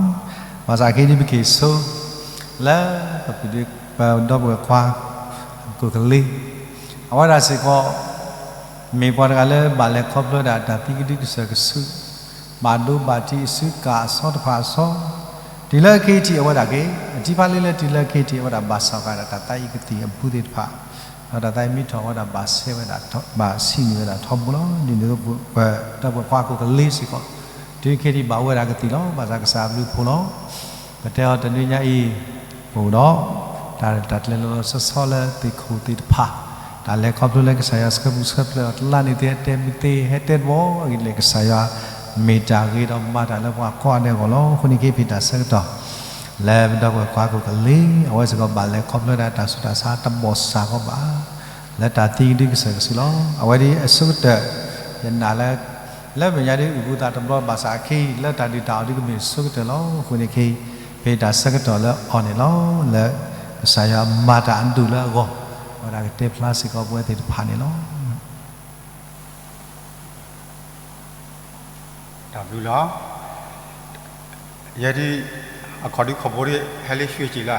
ဘၣ်ဆၣ်ခဲအံၤဒ်ပက့ၤဆိ လၢပပုၢ်ဒီ ပဒီပုၢ်ဝဲၢ်ခွါ ကိၣ်ကလ့ အဝဲဒၣ်စ့ၢ်ကီး မ့ၢ်ပှၤတဂၤလၢဘၣ်လဲၤခီဖျိဒၣ်တၢ်သံကဒုကစၢၢ်ကဆူး ဘၣ်ဒိဘၣ်ထံးအစုကၢ်အဆီတဖၣ်အဆီ တုၤလၢခဲအံၤထံးအဝဲဒၣ်က့ၤ အတံၤဖးလံလၢတုၤလၢခဲအံၤထံး အဝဲဒၣ်ဘၣ်ဆၣ်ဃာ်ဒၣ်တၢ်သးအံၤကသံၣ်အဘုသ့ၣ်တဖၣ် ဒီးတၢ်သးအံၤမ့ၢ်ထီၣ်ဝဲဒၣ်ဘၣ်ဆဲးဝဲဒၣ် ဘၣ်ဆံးန့ၢ်ဝဲဒၣ်ထီဘိလီၤ. ဒ်န့ၣ်အသိးပဒီပုၢ်ဝဲၢ်ခွါကိၣ်ကလ့စ့ၢ်ကီး တုၤခဲအံၤထံးဘၣ်အိၣ်ဝဲဒၣ်ကသံၣ်လီၤ. ဘၣ်ဆၣ်ကစၢ်အဘျုးအဖှိၣ်လီၤ. ပတဲအီၤတနံၤညါအံၤ ပအိၣ်ဒီး တၢ် တၢ်ကျဲၤလီၤလီၤဆီဆီလၢသ့ၣ်ခိၣ်သ့ၣ်တဖၣ် တၢ်လဲၤခီဖျိလၢကစၢ်ယွၤဆှၢပူၤဆှၢပျဲၢ်အီၤ တလါန့ၣ်သ့ၣ် ဟဲတဲမုၢ်သ့ၣ် ဟဲတဲတဘီအဂ့ၢ်ဒ်လဲၣ် ကစၢ်ယွၤမ့ၢ်တၢ်ဂ့ၤဒီးမၤတၢ်လၢပှၤကိးဂၤဒဲးအဂီၢ်လီၤ. အဃိန့ၣ်က့ၤဖံးတၢ်ဆၢကတီၢ် လၢပဒီပုၢ်ဝဲၢ်ခွါကိၣ်ကလ့ အဝဲစ့ၢ်ကီးဘၣ်လဲၤခီဖျိဒၣ်တၢ်ဆူးတၢ်ဆါတဘီၣ်စၢ်ကီးဘၣ် လၢတၢ်သံကဒုကစၢၢ်ကဆူးလီၤ. အဝဲဒ်အဆိကတၢၢ် ယနာ်လၢ လၢမဲာ်ညါဒ်အုၣ်ဘူသးတဘျီဘၣ်ဆၣ်အခံ လၢတၢ်ဒုၣ်တၢ်အီၣ်ဒ်ကမ့ၢ်ဆိကတၢၢ်လီၤ. အဃိန့ၣ်က့ၤ ဖံးတၢ်ဆၢကတီၢ်လၢအီၤန့ၣ်လီၤ. လၢကစၢ်ယွၤမၤတၢ်အဒိၣ်လၢအဂီၢ် အဝဲဒၣ်ကတဲဖျါစ့ၢ်ကီးပဝဲသ့ၣ်တဖၣ်န့ၣ်လီၤ. တၢ်ဘျုးလီၤ. ယဲဒ် အခီၣ်ဒုခီၣ်ဖိဒ် ဟဲလၢ ရွှေကျင် လၢ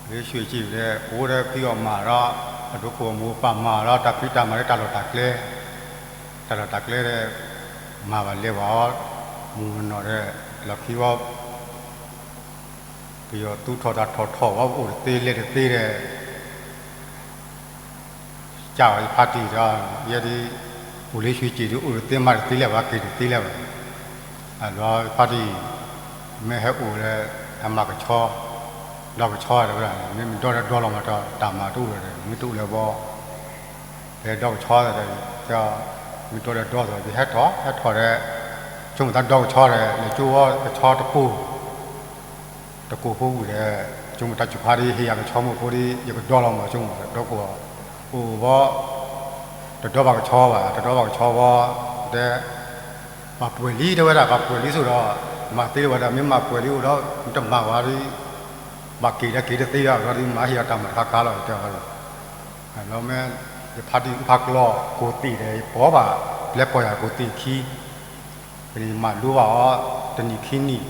လၢ ရွှေကျင် ဒီး အိၣ်ဒီးဖံးအီၣ်မၤဒီး အဒိခိၣ်အမိၢ်ပၢ်မၤဒီး တၢ်ဖံးတၢ်မၤလၢတၢ်လီၢ်တၢ်ကျဲ တၢ်လီၢ်တၢ်ကျဲဒီး မၤဘၣ်လဲၤဘၣ်အီၤ မုၢ်မနီၢ်ဒီး လီၢ်ခံဝီ ပယီၤသူထီၣ်တၢ်ထီၣ်ထီၣ်ဝဲ ပအိၣ်တသ့လဲၤတသ့ဒီး ကးဝဲယဖါတံၢ်ဒီး ယဲဒ် အိၣ်လၢ ရွှေကျင် ဒ် အိၣ်တသ့မၤတသ့လၢၤဘၣ် က့ၤတသ့လၢၤဘၣ်. အဘျီဖါတံၢ် မ့ၢ်ဟဲအိၣ်ဒီး ဟဲမၤကဆီ ဒီကဆီတဲဝဲဒၣ်န့ၣ် မ့ၢ်မဒီဒီဒီလီၤမးဒီး တၢ်မၤတအိၣ်ဒီး မ့ၢ်တအိၣ်လၢၤဘၣ် ဖဲဒီကဆီဒီး မ့ၢ်တအိၣ်လၢၤဒီး ယဟဲထီၣ် ဟဲထီၣ်ဒီး ဆိကမိၣ်သးဒီကဆီဒီး လဲၤကၠိဝဲကဆီတကိၢ် တကိၢ်ဖိဝံၤဒီး ဆိကမိၣ်တၢ်စူၤခါဒ် ဟ့ၣ်ယၤကဆီမိၢ်ဖိဒ် ယကဒီလီၤမး ဆိကမိၣ်ဒီကီၢ် အိၣ်ဘီ တဒီဘၣ်ကဆီဘၣ် တဒီဘၣ်ကဆီဘီ တဲ ပှၤပှဲၤလံတဲဝဲဒၣ် ပှၤပှဲၤလံဆိဒီး မၤသ့လၢၤဝဲဒၣ် မ့ၢ်မၤပှဲၤလံအိၣ်ဒီး တမၤဝဲဒ် ဘၣ်က့ၤဒီးက့ၤတသ့ဒီး ဘျီဒ်မၤဟ့ၣ်အီၤတၢ်မၤတခါခါလီၤ တဲဝဲဒၣ် ဘျီမ့ၢ် ယဖါတံၢ်အုၣ်ဖးကျီ ကိၢ်သ့ၣ်ဒီး ယပိာ်ဘၣ် ပျဲပီၢ်ယၤကိၢ်သ့ၣ်ခံ ပမၤလိဘၣ်အီၤ တနံၣ်ခံနံၣ်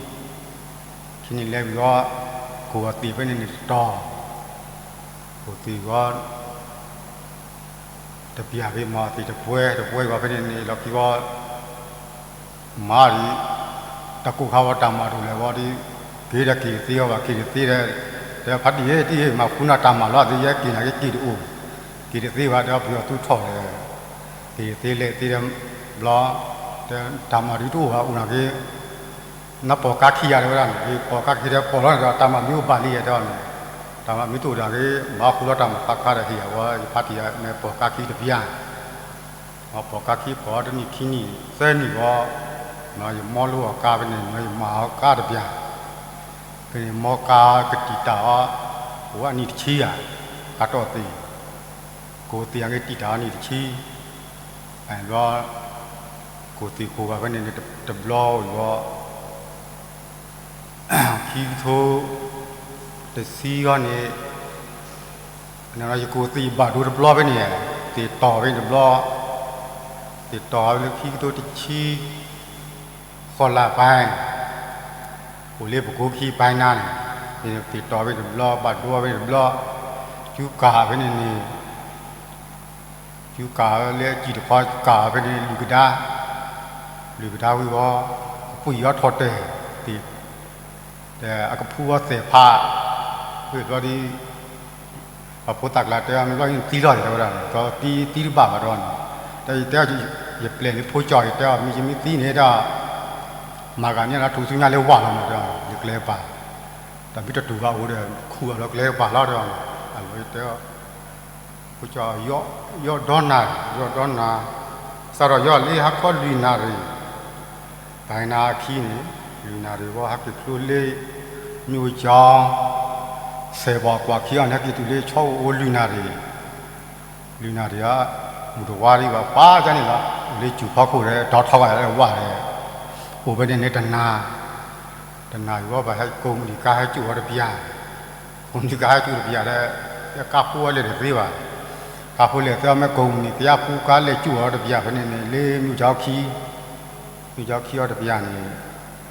ခံနံၣ်လဲၤဝံၤအီၤ ကိၢ်အီၤသ့ၣ်ဖဲန့ၣ်န့ၣ်တတီၤ ကိၢ်သ့ၣ်ဝံၤအီၤ တပျၢ်ဖဲမၤသ့ၣ်တပှဲၤ တပှဲၤဝံၤဖဲန့ၣ်န့ၣ် လီၢ်ခံဝံၤ မၤဒ် တၢ်ကိၢ်ခါဝဲတၢ်မၤတအိၣ်လၢၤဝဲဒ် က့ၤဒီးက့ၤတသ့အီၤဘၣ် က့ၤတသ့ဒီး တဲဖါတံၢ်ဧၢ တံၢ်ဧၢ မၤဃုနၤတၢ်မၤလီၤ သ့ၣ်ယဲက့ၤနၤက့ၤက့ၤတအိၣ် က သ့တသ့ဘၣ် တဲပယီၤသူၣ်ထီၣ်ဒီး သ့တသ့လဲၤသ့ဒီးဘျီ, တၢ်မၤဒုးတအိၣ်ဘၣ်အိၣ်နာ်က့, နပိာ်ကါခံဂၤတဲဝဲဒၣ်န့ၣ် ပိာ်ကါခံဒီးပိာ်လီၤန့ၣ်ဒီး တၢ်မၤမ့ၢ်အိၣ်ဘၣ်လံတဲအီၤန့ၣ်, တၢ်မၤမ့ၢ်တအိၣ်ဒၣ်က့ ဘၣ်ဃုလီၤတၢ်မၤခါခါဒီးဟ့ၣ်အဝဲ ယဖါတံၢ်မ့ၢ်ပိာ်ကါခံတပျၢ် ပိာ်ကါခံပိာ်တနံၣ်ခံနံၣ် သၢနံၣ်ဘီ, ယမီလိအီၤကါဖဲန့ၣ် ယမၤအီၤကါတပျၢ်, ဖဲန့ၣ်မီကါကတံာ်တာ်အီၤ, အိၣ်ဝဲအနံၣ်တဆံဧါ, ကါတီၢ်သ့ၣ်, ကိးသ့ၣ်အဂ့ၢ်တံာ်တာ်အီၤနံၣ်တဆံ, ဘျီ, ကိးသ့ၣ်ကိးဂၤဖဲန့ၣ်န့ၣ် တဘျီဝံၤဘီ ခံကထိတဆံဂီၢ်န့ၣ်, ယကိးသ့ၣ်ဘၣ်ဒိတဘျီဖဲန့ၣ်, သ့ၣ်တီၢ်ဖဲန့ၣ်တဘျီ, သ့ၣ်တီၢ်ဖဲလၢခံကထိတဆံ, ဃီလၢ်ပၢ်, အိၣ်လၢပကိခံပၢ်နါန့ၣ်, သ့ၣ်တီၢ်ဖဲန့ၣ်တဘျီ ဘၣ်ဒိဖဲန့ၣ်တဘျီ, ကၠူကၢ်ဖဲန့ၣ်န့ၣ် ကၠူကၢ်လၢအစံၣ်တခီ ကၢ်ဖဲန့ၣ် လုၢ်ကဒါ, လုၢ်ကဒါဝံၤဂီၢ်, အပှံၢ်အီၤထီၣ်တဲာ်, သ့ၣ်, ဒီးအကဖူအီၤသဲၣ်ဖး, ဝံၤဘျီဒီး, ပှၤဖိသၣ်ကျါတဲအီၤ မ့ၢ်ဘျီယသံလီၤ ယတဲဝဲဒၣ်န့ၣ် ကသံသံတဘၣ်ဘၣ်ဒီးန့ၣ်, တၢ်ယတဲအီၤ, ယပျဲၢ်လၢဖိကၠီၣ် ယတဲအီၤ မ့ၢ်ယမ့ၢ်သံန့ၣ်ဒီး, မၤဂၤန့ၣ်လီၤ ထူၣ်ဆူညါလၢဝၢ်လီၤမး တဲအီၤ ယကျဲကပၤ, တၢ်မ့ၢ်တတူၢ်ဘၣ်အိၣ်ဒီး ခူၣ်အီၤလီၤကျဲကပၤလီၤ တဲအီၤန့ၣ်, အဝဲတဲအီၤ ဖိကၠီၣ်, ယီၢ်ဒီနၤ, ယီၢ်ဒီနၤ, စးထီၣ်ယီၢ်လၢဟါခီလွံၢ်နၣ်ရံၣ်, ပၢ်နၤအခံန့ၣ်, လွံၢ်နၣ်ရံၣ်ဝံၤ ဟဲက့ၤကျိလၢ မၠိကၠီ, ဆဲးဘီၣ်ကွၢ်ခံအီၤန့ၣ် ဟဲက့ၤတုၤလၢဆီအိၣ်အိၣ်လွံၢ်နၣ်ရံၣ်, လွံၢ်နၣ်ရံၣ်ဧါ, မုၢ်တဝါဒံးဘၣ် ပှၤကန့ၣ်လီၤ, လၢစူၢ်ဖီခိၣ်ဒီး ဒီထီၣ်ဂၤလၢဝၣ်ဒီး, အိၣ်ဖဲန့ၣ်န့ၣ်တနၤ တနၤဝံၤဘၣ် ဟဲကိးမုၢ်နံၤကါဟဲကၠူၣ်အီၤတပျၢ်, ကိးမုၢ်နံၤကါဟဲကၠူၣ်တပျၢ်ဒီး, ကါဖိအလဲၤတသ့ဘၣ်, ကါဖိလဲၤသ့အီၤ မ့ၢ်ကိးမုၢ်နံၤကါဖိကါလဲၤကၠူၣ်အီၤတပျၢ်ဖဲန့ၣ်န့ၣ် လၢမၠိကၠီခံ, မၠိကၠီခံအီၤတပျၢ်န့ၣ်,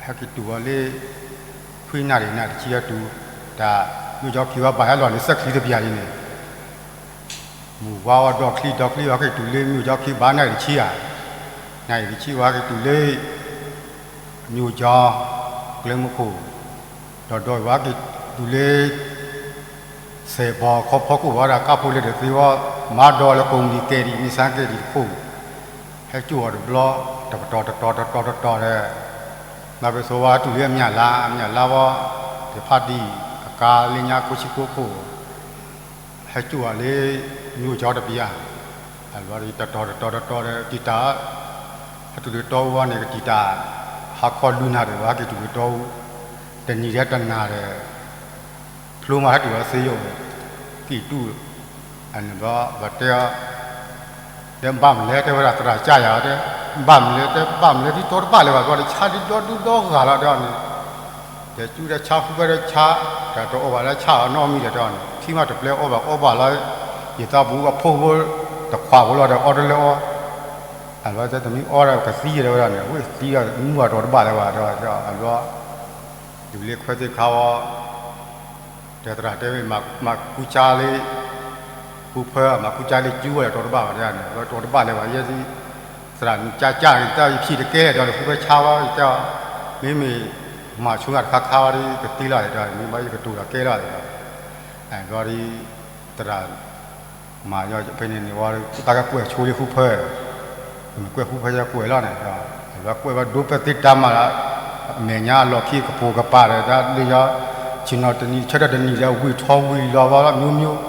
ဟဲက့ၤတုၤအီၤလၢ ခွံနၣ်ရံၣ် နၣ်ရံၣ်တဆံအီၤတုၤ, တၢ်မၠိကၠီခံဝဲဘၣ်ဟဲလီၤန့ၣ် စဲးချံတပျၢ်ဒ်န့ၣ် မုၢ်ဝါဝဲဒီချံဒီချံဝဲ ဟဲက့ၤတုၤလၢမုၢ်ကၠီခံဘၣ်နၣ်ရံၣ်တဆံဧါ, နၣ်ရံၣ်တဆံဝဲ ဟဲက့ၤတုၤလၢ မုၢ်ကၠီ, ကျဲမုၢ်ခိၣ်, ဒီးဒီးဝဲဟဲက့ၤတုၤလၢ ဆဲးဘီၣ်ခီဖီခိၣ်ဝဲဒီး ကါဖိလဲၤတသ့ဝဲ, မၤဒီးလၢကိးမုၢ်နံၤကဲဒံး မ့ၢ်စါကဲဒံးတခိၣ်, ဟဲကၠူၣ်အီၤတဘျီ, တကတီၢ်တကတီၢ်တကတီၢ်တကတီၢ်ဒီး, နီၢ်ပစိဝဲတုၤလၢအမၠၣ်လါ အမၠၣ်လါဝဲ, ယဖါတံၢ်အကါလၢညါခိၣ်ဆံခိၣ်ခိၣ် ဟဲကၠူၣ်အီၤလၢ မုၢ်ကၠီတပျၢ်, အဘျီတတီၤတတီၤတတီၤဒီး တံာ်တာ် ဟဲတုၤလၢတီအူဝဲန့ၣ် ကတံာ်တာ် ဟါခီလွံၢ်နၣ်ရံၣ် ဟဲက့ၤတုၤလၢတီအူ, တနံၤဒီးတနၤဒီး ဖျိမးဟဲတုၤလီၤစ့ယိၣ်, ကံၣ်တူၢ်, အန့ၣ်ဘျီ ပှၤတဲအီၤ တဲဘၣ်မနုၤလဲၣ် တဲဝဲဒၣ်သရၣ်ကၢ်ယၤတဲ, ဘၣ်မနုၤလဲၣ် တဲဘၣ်မနုၤလဲၣ် ဒ်တီတဘၣ်လၢၤဘၣ် ဘျီဒီးဆါဒ်ဒီဒူၣ်ဒီဂၤလီၤ တဲအီၤန့ၣ်, ဒီးကၠူဒီးဆါဃုဖဲဒီးဆါ, တၢ်တအီၣ်ဘၣ်လၢဆါအနီတမံၤဒီး တဲအီၤန့ၣ် ထံမးတပျဲအီၣ်ဘၣ်အီဘၣ်လီၤ, ယသးပူၤအဖိဖိ တခွးဖိလီၤဒီးအီတလၢအီ, အဘျီတဲတမ့ၢ်အီဒီးကသံဒီးဝဲဒၣ်န့ၣ် အဝဲသံဒီးမူအတီၤတဘၣ်လၢၤဘၣ် တဲအီၤ အဘျီ တုၤလၢခွဲသ့ၣ်ခါဝဲ တဲသရၣ်တဲဝဲ မၤကူစါလၢ ဃုဖၢ မၤကူစါလၢကၠူဝဲဒီးတီတဘၣ်ဘၣ် တဲန့ၣ် ဘျီတီတဘၣ်လၢၤဘၣ် ယဲဒၣ် သရၣ်နကၠါကၠါန့ၣ် တၢ်ယဖံးတကဲလၢၤဒီး ဃုဖၢဆါဝဲ တဲအီၤ မ့မ့ၢ် မၤဆိတခါခါဝဲဒီး ကသ့လီၤ တဲအီၤ မ့ၢ်ဘၣ်ယကတိၤဒီးကဲလီၤ တဲအီၤ ဘျီဒီး သရၣ် မၤဖဲန့ၣ်န့ၣ်ဝဲ တၢ်ကကွဲးဆိလၢဃုဖၢ ကွဲးဃုဖၢယကွဲးလီၤန့ၣ် ဒီးကွဲးဝဲဒိဖဲသ့တၢ်မၤ အမဲာ်ညါအလီၢ်ခံကပိာ်ကပၤဒီး တၢ်လၢယီၤ ဆ့ၣ်နီၤတနံၤဆၢထၢၣ်တနံၤဒီး ဝံၢ်ထီဝံၢ်လီၤဝဲ မျိုးမျိုး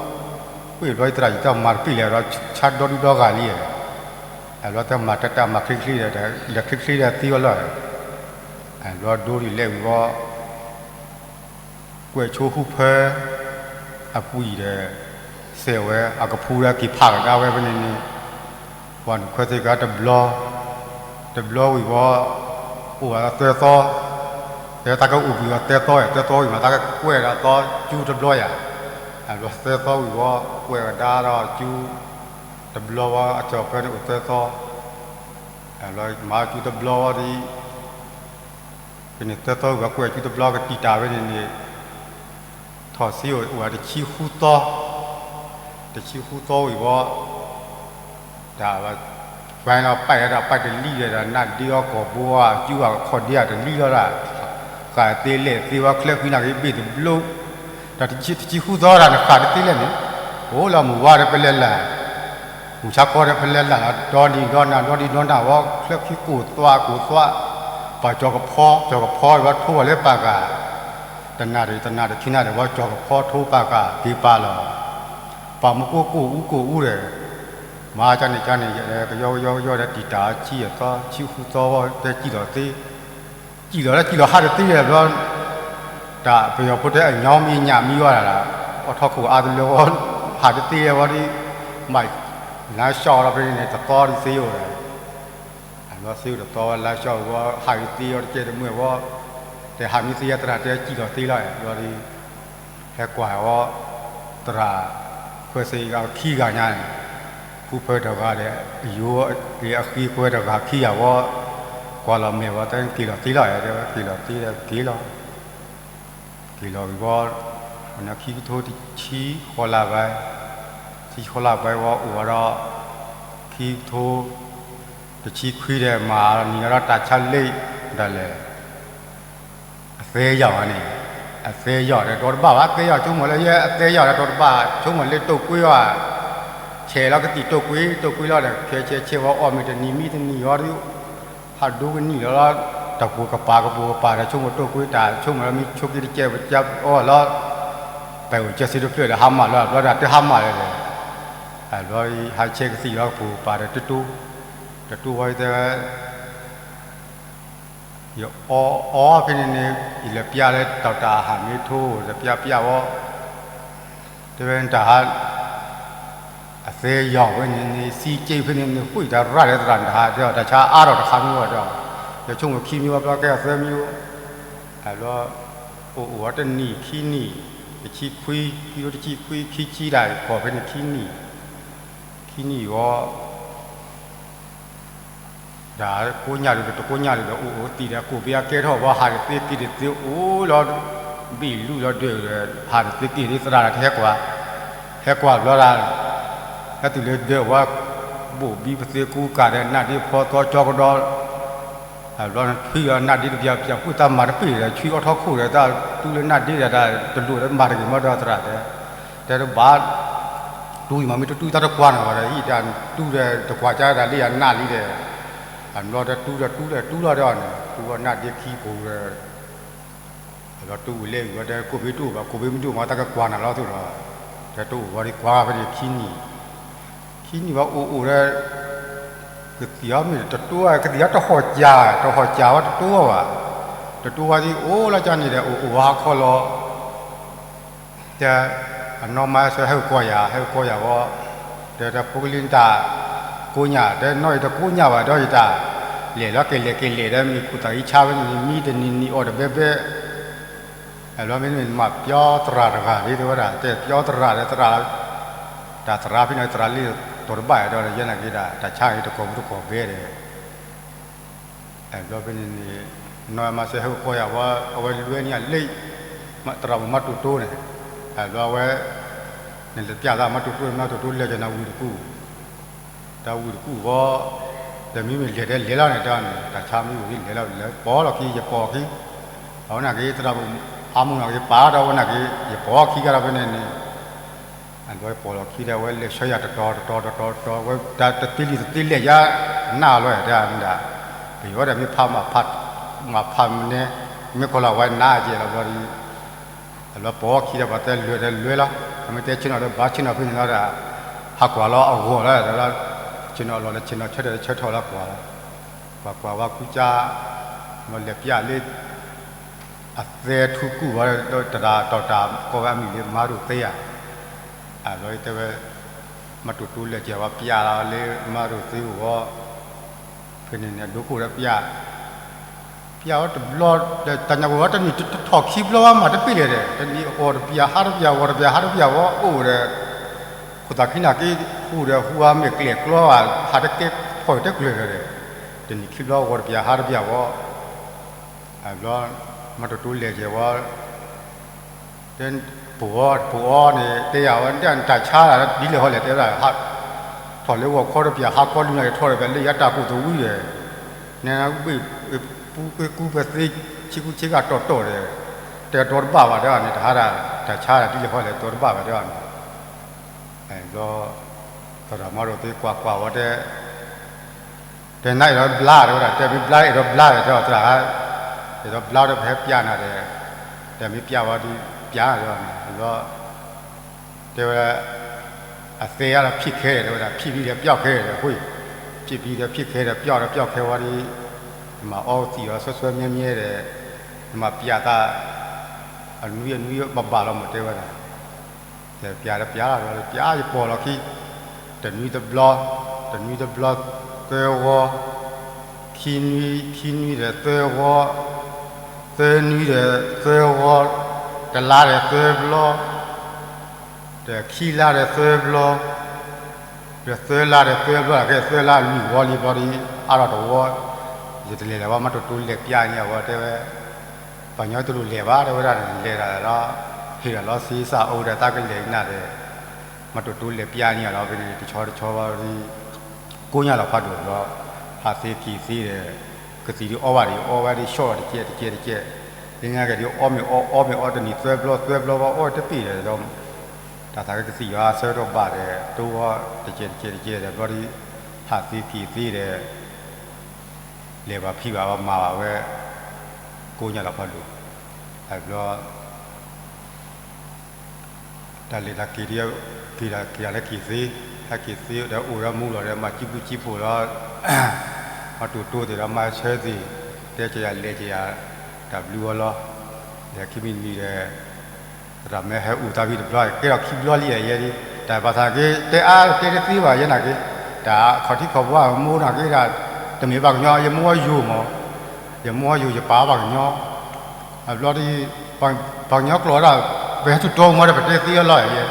ကွဲးဘျီသရၣ် ယတၢ်မၤတပ့ၢ်လဲၣ်ဒီး ဆါဒီဒူၣ်ဒီဂၤလံ ဘျီတၢ်မၤတၢ်တၢ်မၤချ့ချ့ဒီး ဒီးချ့ချ့ဒီးသံဝဲလီၤ ဘျီဒိဒ်လဲၣ်ဝံၤဝဲ ကွဲးဆိဃုဖၢ အပှံၢ်ဒီး စဲးဝဲ အကဖူဒီးက့ၤဖးကဒါဝဲဖဲန့ၣ်န့ၣ် ပှၤနုာ်ခွဲသ့ၣ်ခါတဘျီ တဘျီဝံၤဝဲ အိၣ်ဝဲသၢသီ တဲတၢ်ကအိၣ်ဘှံးဝဲသၢသီ သၢသီဝံၤမး တၢ်ကကွဲးဒီးသီကၠူတဘျီယၤ အဘျီသၢသီဝံၤဝဲ ကွဲးဝဲဒၣ်ဒီးကၠူတဘျီဝဲ အကၠီၤဖၢန့ၣ်အိၣ်သၢသီ အဘျီမၤကၠူတဘျီဝဲဒီး ဖဲန့ၣ်သၢသီဝံၤ ကွဲးကၠူတဘျီကတံာ်တာ်ဝဲန့ၣ်န့ၣ် ထီၣ်စ့အိၣ်ဝဲတဆံဃုသီ တဆံဃုသီဝံၤဝဲ တၢ် ပၢ်လီၤပာ်ဝဲဒၣ်ပာ်တလံၣ်ဒီး နၢ်ဒ့အီၣ်ကိာ်ဘိဧါ ကၠူဧါ ခီၣ်ဒ့ဧါ တလံၣ်လီၤဒၣ် ဃာ်သ့လဲၣ်သ့ဝဲ ချၢဃံနၢ်က့ၤဘ့ၣ်တဘျိ တၢ်တဆံဃုသီတၢ်န့ၣ် ဃာ်တသ့လဲၣ်န့ၣ် အိၣ်လီၤမုၢ်ဝါဒီးပလဲၤလၢ် ကူၣ်ဆါခီဒီး ပလဲၤလၢ်လၢ်ဒီနံၤဒီနၤ ဒီနံၤဒီနၤဝဲ ချၢခံကိၢ်သွးကိၢ်သွး, ပှၤကၠီၤကဖီ ကၠီၤကဖီဝဲ ထိဝဲလၢပှၤဂၤ, တနၤဒီး တနၤဒီးခံနၤဒီးဝဲ ကၠီၤကဖီထိပှၤဂၤက့ၤပာ်လီၤ, ပှၤမူကိၢ်ကိၢ်အူကိၢ်အူဒီး, မၤကန့ၣ်ကန့ၣ် ကယီကယီကယီဒီး တံာ်တာ်ဆံယသီ ဆံဃုသီဝဲ တဲစံၣ်လီၤသ့ စံၣ်လီၤလၢစံၣ်လီၤဟးတသ့ဒီးဘျီ, တၢ်ပယီၤဖိတဲအညီမံၤညၣ်မံၤဝဲဒၣ်, အိးထီၣ်ခိၣ်အါတလၢဝဲ, ဟးတသ့ဝဲဒီး, မၤလါၡီၣ်လီၤဖဲန့ၣ်န့ၣ် တသီဒုးသ့အိၣ်ဒီး, အဘျီသ့အိၣ်တသီဝဲ လါၡီၣ်ဝဲ ဟးတသ့ဝဲတကဲတမုာ်ဝဲ, တဲဟးမံၤသ့ယဲ သရၣ်တဲစံၣ်လီၤသ့လီၤ ဘျီဒီး ဟဲကွၢ်ဝဲ, သရၣ်ခွဲးသ့ၣ်ဂၤခံဂၤညါန့ၣ်, ဖူဖၢတဂၤဒီး ယိၤက့ၤအဃံခွဲတဂၤခံဂၤဝဲ, ကွၢ်လီၤမဲာ်ဝဲ တဲက့ၤလီၤသ့လီၤ တဲဝဲက့ၤလီၤသ့ဒီးက့ၤလီၤ, က့ၤလီၤဝံၤဝဲ, ခံကထိတဆံဃိးလါဘၣ်, ဆံဃိးလါဘၣ်ဝဲ အိၣ်ဝဲဒီး, ခံကထိ တဆံခွံဒီး မၤနံၤဒီးတၢ်ဆါလ့ၣ်ဒၣ်လဲာ် အသဲယီၤန့ၣ်, အသဲယီၤဒီး ဒီတဘၣ်ဘၣ် အသဲယီၤဆိကမိၣ်လၢယဲ အသဲယီၤဒီး ဒီတဘၣ်ဆိကမိၣ်လၢတိာ်ကွ့ဝဲ, ဆဲးလီၤကသံၣ်တိာ်ကွ့ တိာ်ကွ့လီၤဒီး ခဲဆဲးဆဲးဝဲအီၣ်မ့ၤတနံၤမံတနံၤဝဲဒီး, ဟးဒိကနံၣ်လီၤလီၤ, တၢ်ပူၤကပၤကပူၤကပၤဒီး ဆိကမိၣ်တိာ်ကွ့တၢ် ဆိကမိၣ်လၢမ့ၢ်ဆိက့တကဲးပကဲအီၣ်လီၤ, ပဝဲကဲစ့တဖျၢၣ်ဒီး ဟါမၢ်လီၤ ဘျီဒီးတဟါမၢ်လီၤဒီး, ဘျီဟးဆဲးကသံၣ်လီၤကပူၤကပၤဒီး တတိၢ်, တတိၢ်ဝဲတဲဝဲ ယအီအီဖဲန့ၣ်န့ၣ် ယလဲၤပျၢ်လၢတီၤတၢ်အဟးမ့ၢ်ထိ လဲၤပျၢ်ပျၢ်ဝဲ, တဲဝဲနတၢ်ဟါ, အသဲယီၤဝဲန့ၣ်န့ၣ် သံက့ဖဲန့ၣ်န့ၣ် ဃုတၢ်ရၣ်လၢသရၣ်နတၢ်ဟါ တဲအီၤ တၢ်ဆါအါထီၣ်တခါမ့ၢ်ဝဲဒီး, ယဆိကမိၣ်ခံမံၤဝဲ ဘျီကဲအသၢမံၤအိၣ်, ဘျီ, အိၣ်အိၣ်ဝဲတနံၣ်ခံနံၣ်, တဆံခွံ, ခံကထိတဆံခွံ ခံဆံတၢ်ကီၢ်ဖဲန့ၣ်ခံနံၣ်, ခံနံၣ်ဝဲ ဒီးကိးညၣ်ဒုးဒီးတကိးညၣ်ဒုးဒီး အိၣ်အိၣ်သံၣ်ဒီး ကိၣ်ဘ့အကဲထီၣ်ဝဲ ဟးတသ့က့ၤတသ့ အိၣ်လီၤ, ဘ့ၣ်လူလီၤဒၢးဒီး ဟးတသ့က့ၤတသ့ သရၣ်ဒီးတဟဲကွၢ်, ဟဲကွၢ်ဘျီဒီး, ဟဲတုၤလၢဒၢးဝဲ, ဘိၣ်ဘံပသ့ကူကၤဒီး နၢ်ဒ့ဖီသီကၠီကဒီး, ဘျီနထွံလီၤနၢ်ဒ့တပျၢ်ပျၢ် ဃုတၢ်မၤတပ့ၢ်ဒီး ထွံအီထီခိၣ်ဒီး တၢ်တူလၢနၢ်ဒ့ဒီး တၢ်တလိၣ်လၢမၤတဂ့ၤမီဒီးသရၣ်တဲ တဲတဘၣ်, တူအံၤမ့ၢ်မ့ၢ်တတူ တၢ်တကွၢ်န့ၣ်ဝဲဒီး ဟံၣ်တၢ်တူဒီးတကွၢ်ကၢ်တၢ်လံယနၢ်လံဒီး, အဘျီတဲတူဒီးတူဒီးတူလီၤဒီးန့ၣ် တူဝဲနၢ်ဒ့ခံပူၤဒီး, အဘျီတူဝဲလဲၤဝံၤဝဲတဲ ကိၣ်ဘ့တအိၣ်ဘၣ် ကိၣ်ဘ့မ့ၢ်တအိၣ်မ့ၢ်တၢ်ကကွၢ်နၤလီၤသိးလီၤ, တဲတအိၣ်ဝဲဒီးကွၢ်ဖဲန့ၣ်ခံနံၣ် ခံနံၣ်ဝဲအိၣ်အိၣ်ဒီး, ကသံၣ်အီၤမ့ၢ်တတိၢ် ကသံၣ်အီၤတဟီၣ်ကၢ် တဟီၣ်ကၢ်ဝဲတတိၢ်ဝဲဘၣ်, တတိၢ်ဝဲဒ်အိၣ်လီၤကၢ်န့ၣ်ဒီး အိၣ်အိၣ်ဝဲဟါခီလီၤ, တဲ, အနီၢ်မါဆၢဟဲကီၢ်ယၤ ဟဲကီၢ်ယၤဝဲ, တဲတၢ်ဖိကလံၤနတၢ်, ကိးညၣ် တဲနီၢ်အံၤတကိးညၣ်ဘၣ်ဒီးယတၢ်, လဲၤလီၤက့ၤလဲၤက့ၤလဲၤဒီး မ့ၢ်ခိၣ်သၣ်အံၤဆါဝဲန့ၣ် မံတနံၤနံၤအီၣ်တဘဲဘဲ အဘျီမ့မ့ၢ်မၤပျီသရၣ်တဂၤလံ တဲဝဲဒၣ် တဲပျီသရၣ်ဒီးသရၣ်, တၢ်သရၣ်ဖဲန့ၣ်သရၣ်လံ တီၤတဘၣ်ဒီး ယဲနာ်က့ၤဒၣ် တၢ်ဆါအံၤတကိးမူတကိးဘဲဒီး, အဘျီဖဲန့ၣ်န့ၣ်, နီၢ်မါဆဲဟဲကီၢ်ယၤဝဲ အဝဲလွဲန့ၢ်အလံာ်, သရၣ်မုၣ်မါတူတူန့ၣ်, အဘျီအဝဲ, နလဲၤပျၢ်သးမါတူတူ မါတူတူလဲၤက့ၤနၤဝံၤတကူၣ် တၢ်ဝံၤတကူၣ်ဝဲ, ဒီးမ့မ့ၢ်လဲၤတဲလဲၤလီၤန့ၣ် တၢ်န့ၣ် တၢ်ဆါမ့ၢ်ဝံၤလဲၤလီၤ လဲၤပိာ်လီၤခံ ယပိာ်ခံ, အဝဲနာ်က့ၤ သရၣ်မုၣ်အါမူၢ်နာ်က့ၤ ပာ်ဒီးဝဲနာ်က့ၤ ယပိာ်ခံကဒီးဖဲန့ၣ်န့ၣ်, အဘျီပိာ်လီၤခံဒီး အဝဲလဲၤဆှၢယၤတတီၤတတီၤတတီၤတတီၤ ဝဲတၢ်တသ့လံတသ့လဲၣ်ယါ, နၢ်လီၤတဲမ့ၢ်ဒၣ်, ပယီၤဒီးမ့ၢ်ဖးမၤ, မၤဖးမနဲ, မ့ၢ်ကီၢ်လီၤဝဲနၢ်ကဲလီၤဘျီဒီး အဘျီပိာ်ခံဒီး ပှၤတဲလွဲၢ်ဒီးလွဲၢ်လီၤ, အမ့ၢ်တဲဆ့ၣ်နီၤဒီးဘၣ်ဆ့ၣ်နီၤဖဲန့ၣ်လီၤဒီး, ဟးကွၢ်လီၤအဂီၢ်လီၤဒီး, ဆ့ၣ်နီၤအလီၢ်လၢဆ့ၣ်နီၤဆၢထၢၣ်လၢဆၢထၢၣ်လီၤကွၢ်လီၤ, ကွၢ်ကွၢ်ဝဲကူကၢ်, မ့ၢ်လဲၤပျၢ်လၢ, အသဲထူကူၣ်ဝဲ, တရၣ်တီၤတၢ်ကိးဝဲအမံၤလၢမၤရိၣ်သ့ဧါ, အဘျီတဲဝဲ, မၤတူတူလဲၤကဲၤဝဲပျၢ်လီၤလၢမၤရိၣ်သ့အဂီၢ် ဖဲန့ၣ်န့ၣ် အဒိခိၣ်ဒီးပျၢ်, ပျၢ်ဝဲတဘျီ, တၢ်ညါဝဲတနံၣ်တထီၣ်ခံဘျီဝဲမၤတပ့ၢ်လဲၣ်ဒီး တနံၣ်အီၣ်တပျၢ်ဟါတပျၢ်ဝီတပျၢ်ဟါတပျၢ်ဝီအိၣ်ဒီး, ခိၣ်သၣ်ခံနၢ်က့, ဟူဒီးဟူအါမ့ၢ်ကျဲၣ်ကျီဘၣ် ဟးတကဲဖီၣ်တဲကျၢၤဒီး, တနံၣ်ခံဘျီဝီတပျၢ်ဟါတပျၢ်ဝီ, အဘျီ, မၤတူတူလဲၤကဲၤဝဲ တဲ, ပအီ, ပအီန့ၣ် တဲယၤဝဲ နတၢ်ဆါဒ်လဲၣ်ဟီလဲၣ် တဲဝဲဒၣ်, ထီၣ်လၢဂီၤခီတပျၢ် ဟါခီလံနၤ ထီၣ်တပျၢ်လၢယတၢ်ကူၣ်သဝံဒီး, နဘ့ၣ်, ပူကွ့ကူပသ့, ဆ့ကူဆ့ဂၤတီၢ်တီၢ်ဒီး, တဲတီတဘၣ်ဘၣ်တဲအီၤန့ၣ် တဟါဒၣ်, တၢ်ဆါဒ်လဲၣ်ဟီလဲၣ် တီတဘၣ်ဘၣ်တဲအီၤန့ၣ်, ဘျီ သရၣ်မီၢ်ဒိၣ်သ့ကွၢ်ကွၢ်ဝဲတဲ, တဲနၤအဲၣ်ဒိးဘျါတဲဝဲဒၣ်, တဲမ့ၢ်ဘျါအဲၣ်ဒိးဘျါဒီး တဲအီၤသရၣ်, အဲၣ်ဒိးဘျါဒီးပဟဲပျးနၤဒီး, တဲမ့ၢ်ပျးဝဲဒီး ပျးနၤဒီး, တဲဝဲ အသဲအါဒီးဖံးခဲဒီး တဲဝဲဒၣ် ဖံးဘံဒီးပျီၢ်ခဲဒီး အဃိ, ဖံးဘံဒီးဖံးခဲဒီး ပျီၢ်ဒီးပျီၢ်ခဲဝဲဒီး, နမၤအီသံးအီၤဆၢဆၢမြဲမြဲဒီး, နမၤပျးသး အနွံအနွံဘၣ်ဘၣ်လီၤမး တဲဝဲဒၣ်. တဲပျးဒီးပျးလီၤဒီး ပျးယပီၢ်လီၤခံ, တနွံတဘျီ, တနွံတဘျီသၢဂီၤ, ခံနွံ, ခံနွံဒီးသၢဂီၤ, သၢနွံဒီးသၢဂီၤ, တလါဒီးသၢဘျီ, ဒီးခံလါဒီးသၢဘျီ, ဒီးသၢလါဒီးသၢဘျီ, ကဲသၢလါလွံၢ်ဂီၤလံဘျီဒီး အါထီၣ်တဝီ, ယတလဲၤလၢၤဘၣ် မ့ၢ်တိၢ်တိၢ်လဲၤပျးန့ၢ်အီၤဝဲ တဲဝဲ, ပှၤကညီတလိၣ်လဲၤဘၣ် တဲဝဲဒၣ်န့ၣ် လဲၤတၢ်ဒီး ဟ့ၣ်ဒီးလီၤသ့စၢ်အိၣ်ဒီးတၢ်ကလဲၤနၤဒီး, မ့ၢ်တိၢ်တိၢ်လဲၤပျးန့ၢ်အီၤလီၤ ဖဲန့ၣ် တဆီတဆီဘျီဒီး ကိးညါလီၤဖးဒိၣ်ဘျီ, ဟးသ့က့ၤသ့ဒီး, ကသံၣ်ဒုးအီဘၣ်ဒံး အီဝဲဒၣ်ဆီၣ်တကဲတကဲတကဲ, လၢညါက့ၤဒုးအီမ့ၢ်အီ အီမ့ၢ်အီတနံၤသၢဘျီသၢဘျီဘၣ် အီတပ့ၢ်ဒီး တၢ်သးကသံၣ်ယွၤဆၢကတီၢ်ဘၣ်ဒီး တိၢ်ဝဲတကဲတကဲတကဲဒီး ဘျီဒီး ဟးသ့က့ၤသ့ဒီး လဲၤဘၣ်ဖံးဘၣ်ဝဲမၤဘၣ်ဝဲ ကိးညါလီၤဖးဒိၣ်, ဘျီ တၢ်လဲၤတၢ်က့ၤဒ်, က့ၤတၢ်က့ၤတၢ်လၢက့ၤသ့, ဟဲက့ၤသ့ဒီးအိၣ်ဒီးမူလီၤဒီး မၤကံဘုကံဖှိၣ်လီၤ, မၤတိၢ်တိၢ်သ့ၣ်ဒီးမၤဆၢသ့ၣ်, တဲကယၤလဲၤကယၤ, တၢ်ဘျုးအီၤလီၤ, ဒီးခံမံၤတမံၤဒီး သရၣ်မ့ၢ်ဟဲအိၣ်တၢ်ဖံးတဘျီ ကဲထီၣ်ခံဘျီလံယဲဒၣ်, တၢ်ဘၣ်သးက့ၤ တဲအါတဲတသ့ဘၣ်ယဲနာ်က့ၤ, တၢ်ခီၣ်ထံခီၣ်ဘိအမိၢ်နာ်က့ၤဒၣ်, တမ့ၢ်ဘၣ်ကညီ ယမိၢ်ယိၤမး, ယမိၢ်ယိၤယပၢ်ဘၣ်ကညီ, အဘျီဒီး ပှၤကညီကျိာ်ဒၣ် ပဟဲထူၣ်တီမီၤဒီး ပတဲသ့အလီၢ်ယဲ,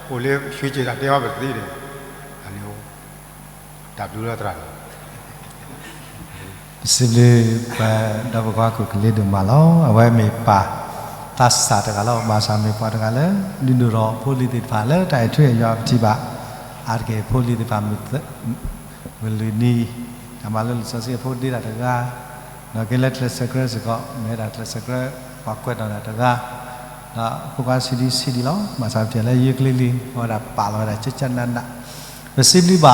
အိၣ်လၢဆှံက့ၤတၢ်တဲအီၤပသ့ဒီး, အန့ၣ်, တၢ်ဘျုးလီၤသရၣ်န့ၣ် ပစံးဘျုးပဒီပုၢ်ဝဲၢ်ခိၣ်ကလ့ဒိၣ်မးလီၤ. အဝဲမ့ၢ်ပၢ် သးစၢ်တဂၤလီၤ. ဘၣ်ဆၣ်မ့ၢ်ပှၤတဂၤလၢ လုၢ်ဒိၣ်ထီၣ်ဖိလံၤသ့ၣ်တဖၣ်လၢတၢ်အဲၣ်ထူအဲၣ်ယွၤပထံၣ်ဘၣ်, အါတက့ၢ်ဖိလံၤသ့ၣ်တဖၣ် မုၢ်လွံၢ်နံၤ တၢ်မၤလိလံာ်စီဆှံအဖိဒ့တၢ်တဂၤ, ဒီးက့ၤလၢကျဲးစၢးကြၢးစ့ၢ်ကီး မ့ၢ်ဝဲဒၣ်ကျဲးစၢးကြၢး ပှၤကွဲးနီၣ်တၢ်တဂၤ, ဒီးဖိခွါဆံးဒံဆံးဒံလီၤ. ဘၣ်ဆၣ်ပထံၣ်လၢယိၤကလံၤလံၤ အဝဲဒၣ်ပာ်လီၤဝဲဒၣ်ကကနးနး ပစံးဘျုးဘၣ်, ဒီးပ